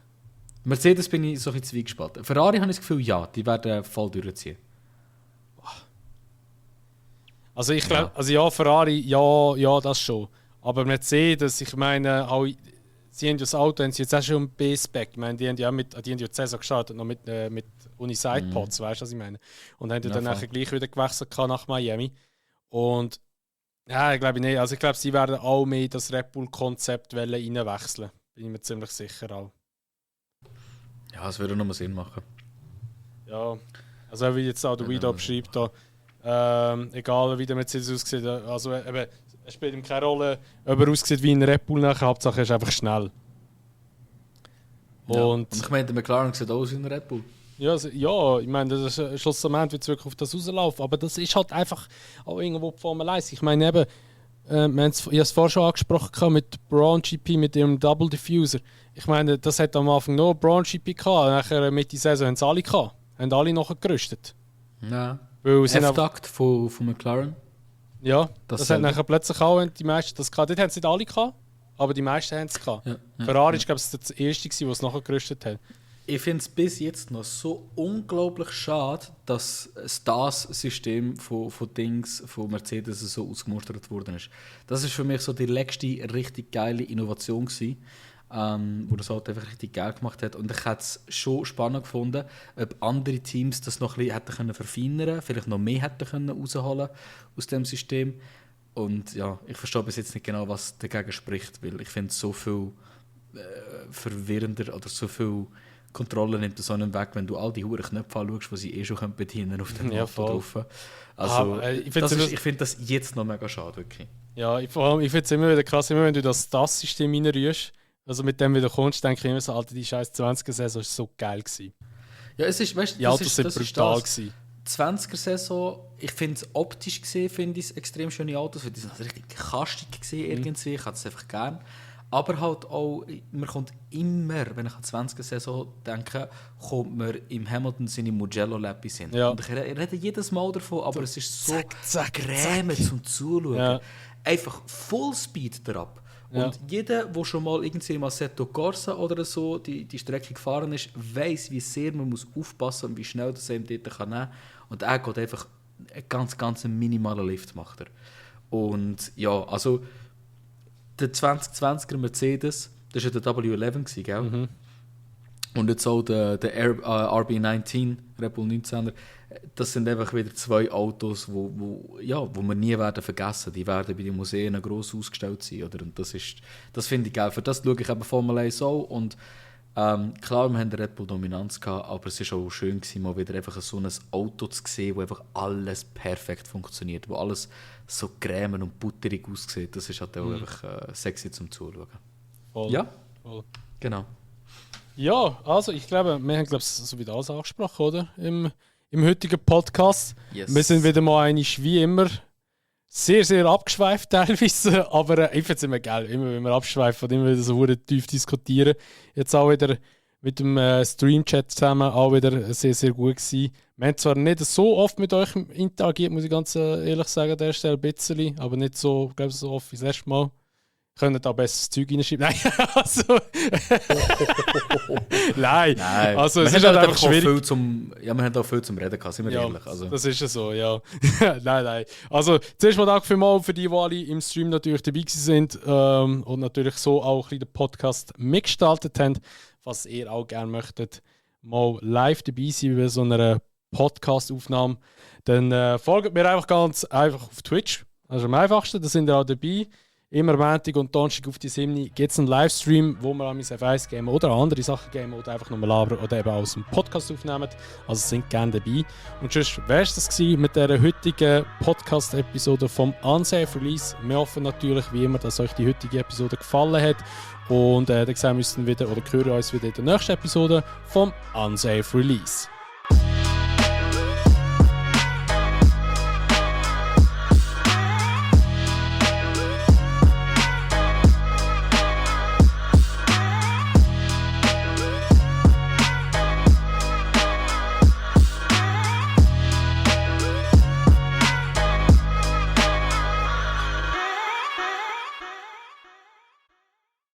[SPEAKER 3] Mercedes bin ich so ein bisschen zwiegespalten. Ferrari habe ich das Gefühl, ja, die werden voll durchziehen.
[SPEAKER 2] Also ich glaube, Ferrari, ja, das schon. Aber Mercedes, ich meine, auch, sie haben das Auto haben sie jetzt auch schon im B-Spec. Ich meine, die haben ja die Saison gestartet, noch mit Uni-Sidepods, weißt du, was ich meine? Und haben dann nachher gleich wieder gewechselt nach Miami. Und ja, ich glaube nicht. Also ich glaube, sie werden auch mehr in das Red Bull-Konzept reinwechseln. Bin ich mir ziemlich sicher auch.
[SPEAKER 3] Ja, das würde nochmal Sinn machen.
[SPEAKER 2] Ja, also wie jetzt auch der Guido beschreibt, da, egal wie der Mercedes aussieht, also eben, es spielt ihm keine Rolle, ob er aussieht wie ein Red Bull nachher, Hauptsache er ist einfach schnell. Und
[SPEAKER 3] ich meine, der McLaren sieht aus wie ein Red Bull.
[SPEAKER 2] Ja, ich meine, das ist schlussendlich wird es wirklich auf das rauslaufen, aber das ist halt einfach auch irgendwo die Formel 1. Ich meine eben, ich habe es vorher schon angesprochen mit Braun GP, mit ihrem Double Diffuser. Ich meine, das hat am Anfang nur Braun GP gehabt, nachher mit der Saison haben es alle gehabt, haben alle nachher gerüstet.
[SPEAKER 3] Ja.
[SPEAKER 2] F-Takt
[SPEAKER 3] von McLaren.
[SPEAKER 2] Ja, das hat nachher plötzlich auch die meisten das gehabt. Dort haben es nicht alle gehabt, aber die meisten haben es gehabt. Ja. Ferrari ist, glaube ich, das erste, der es nachher gerüstet hat.
[SPEAKER 3] Ich finde es bis jetzt noch so unglaublich schade, dass das System von Dings von Mercedes so ausgemustert worden ist. Das ist für mich so die letzte richtig geile Innovation gewesen, wo das halt einfach richtig geil gemacht hat. Und ich hätte es schon spannend gefunden, ob andere Teams das noch ein bisschen hätten können verfeinern, vielleicht noch mehr hätten können rausholen aus dem System. Und ja, ich verstehe bis jetzt nicht genau, was dagegen spricht, weil ich finde es so viel verwirrender oder so viel Kontrolle nimmt das auch nicht weg, wenn du all die hohen Knöpfe anschaust, die sie schon bedienen auf dem Auto drauf. Also, ich finde das jetzt noch mega schade, wirklich.
[SPEAKER 2] Ja, vor allem, ich finde es immer wieder krass, immer wenn du das System reinrührst, also mit dem wieder kommst, denke ich immer so, Alter, die scheiß 20er-Saison war so geil gewesen.
[SPEAKER 3] Ja, es ist, weißt du,
[SPEAKER 2] die Autos sind brutal gewesen.
[SPEAKER 3] 20er-Saison, ich finde es optisch gesehen, finde ich extrem schöne Autos, weil die sind richtig kastig gesehen irgendwie, ich habe es einfach gern. Aber halt auch, man kommt immer, wenn ich an die 20er-Saison denke, kommt man im Hamilton seine Mugello Lap sind. Ja. Und ich rede jedes Mal davon, aber es ist so grämend zum Zuschauen. Ja. Einfach Fullspeed drauf. Und jeder, der schon mal irgendwie im Assetto Corsa oder so die Strecke gefahren ist, weiss, wie sehr man muss aufpassen und wie schnell das einem dort kann nehmen kann. Und er geht einfach einen ganz minimalen Lift macht er. Und ja, also der 2020er Mercedes, das war ja der W11 gewesen, gell?
[SPEAKER 2] Mhm.
[SPEAKER 3] Und jetzt auch der RB19, Red Bull 19er, das sind einfach wieder zwei Autos, wo wir nie werden vergessen. Die werden bei den Museen gross ausgestellt sein. Oder? Und das finde ich geil. Für das schaue ich eben Formel 1 auch. Und klar, wir haben eine Red Bull Dominanz gehabt, aber es war auch schön, mal wieder einfach so ein Auto zu sehen, wo einfach alles perfekt funktioniert, wo alles so cremig und butterig aussieht. Das ist halt auch einfach sexy zum Zuschauen.
[SPEAKER 2] Voll.
[SPEAKER 3] Ja,
[SPEAKER 2] Voll.
[SPEAKER 3] genau.
[SPEAKER 2] Ja, also ich glaube, wir haben so wieder alles angesprochen, oder? Im heutigen Podcast.
[SPEAKER 3] Yes.
[SPEAKER 2] Wir sind wieder mal eigentlich wie immer sehr, sehr abgeschweift teilweise, aber ich finde es immer geil, immer wenn wir abschweifen und immer wieder so tief diskutieren. Jetzt auch wieder mit dem Stream-Chat zusammen, auch wieder sehr, sehr gut gewesen. Wir haben zwar nicht so oft mit euch interagiert, muss ich ganz ehrlich sagen, an der Stelle ein bisschen, aber nicht so, glaube ich, so oft wie das erste Mal. Können da besser das Zeug reinschreiben? Nein, also. Nein. Also, es ist halt einfach schwierig.
[SPEAKER 3] Wir haben auch viel zum Reden gehabt, sind wir ehrlich. Also.
[SPEAKER 2] Das ist ja so, ja. Nein. Also, zuerst mal danke vielmals für die alle im Stream natürlich dabei sind und natürlich so auch ein bisschen den Podcast mitgestaltet haben. Was ihr auch gerne möchtet, mal live dabei sein bei so einer Podcast-Aufnahme, dann folgt mir einfach ganz einfach auf Twitch. Also am einfachsten, da sind ihr auch dabei. Immer Montag und Donnerstag auf die Simni gibt es einen Livestream, wo wir an F1 Game oder andere Sachen geben oder einfach nur labern oder eben aus dem Podcast aufnehmen. Also sind gerne dabei. Und sonst wäre es das gewesen mit dieser heutigen Podcast-Episode vom Unsafe Release. Wir hoffen natürlich wie immer, dass euch die heutige Episode gefallen hat. Und dann sehen wir uns dann wieder oder hören uns wieder in der nächsten Episode vom Unsafe Release.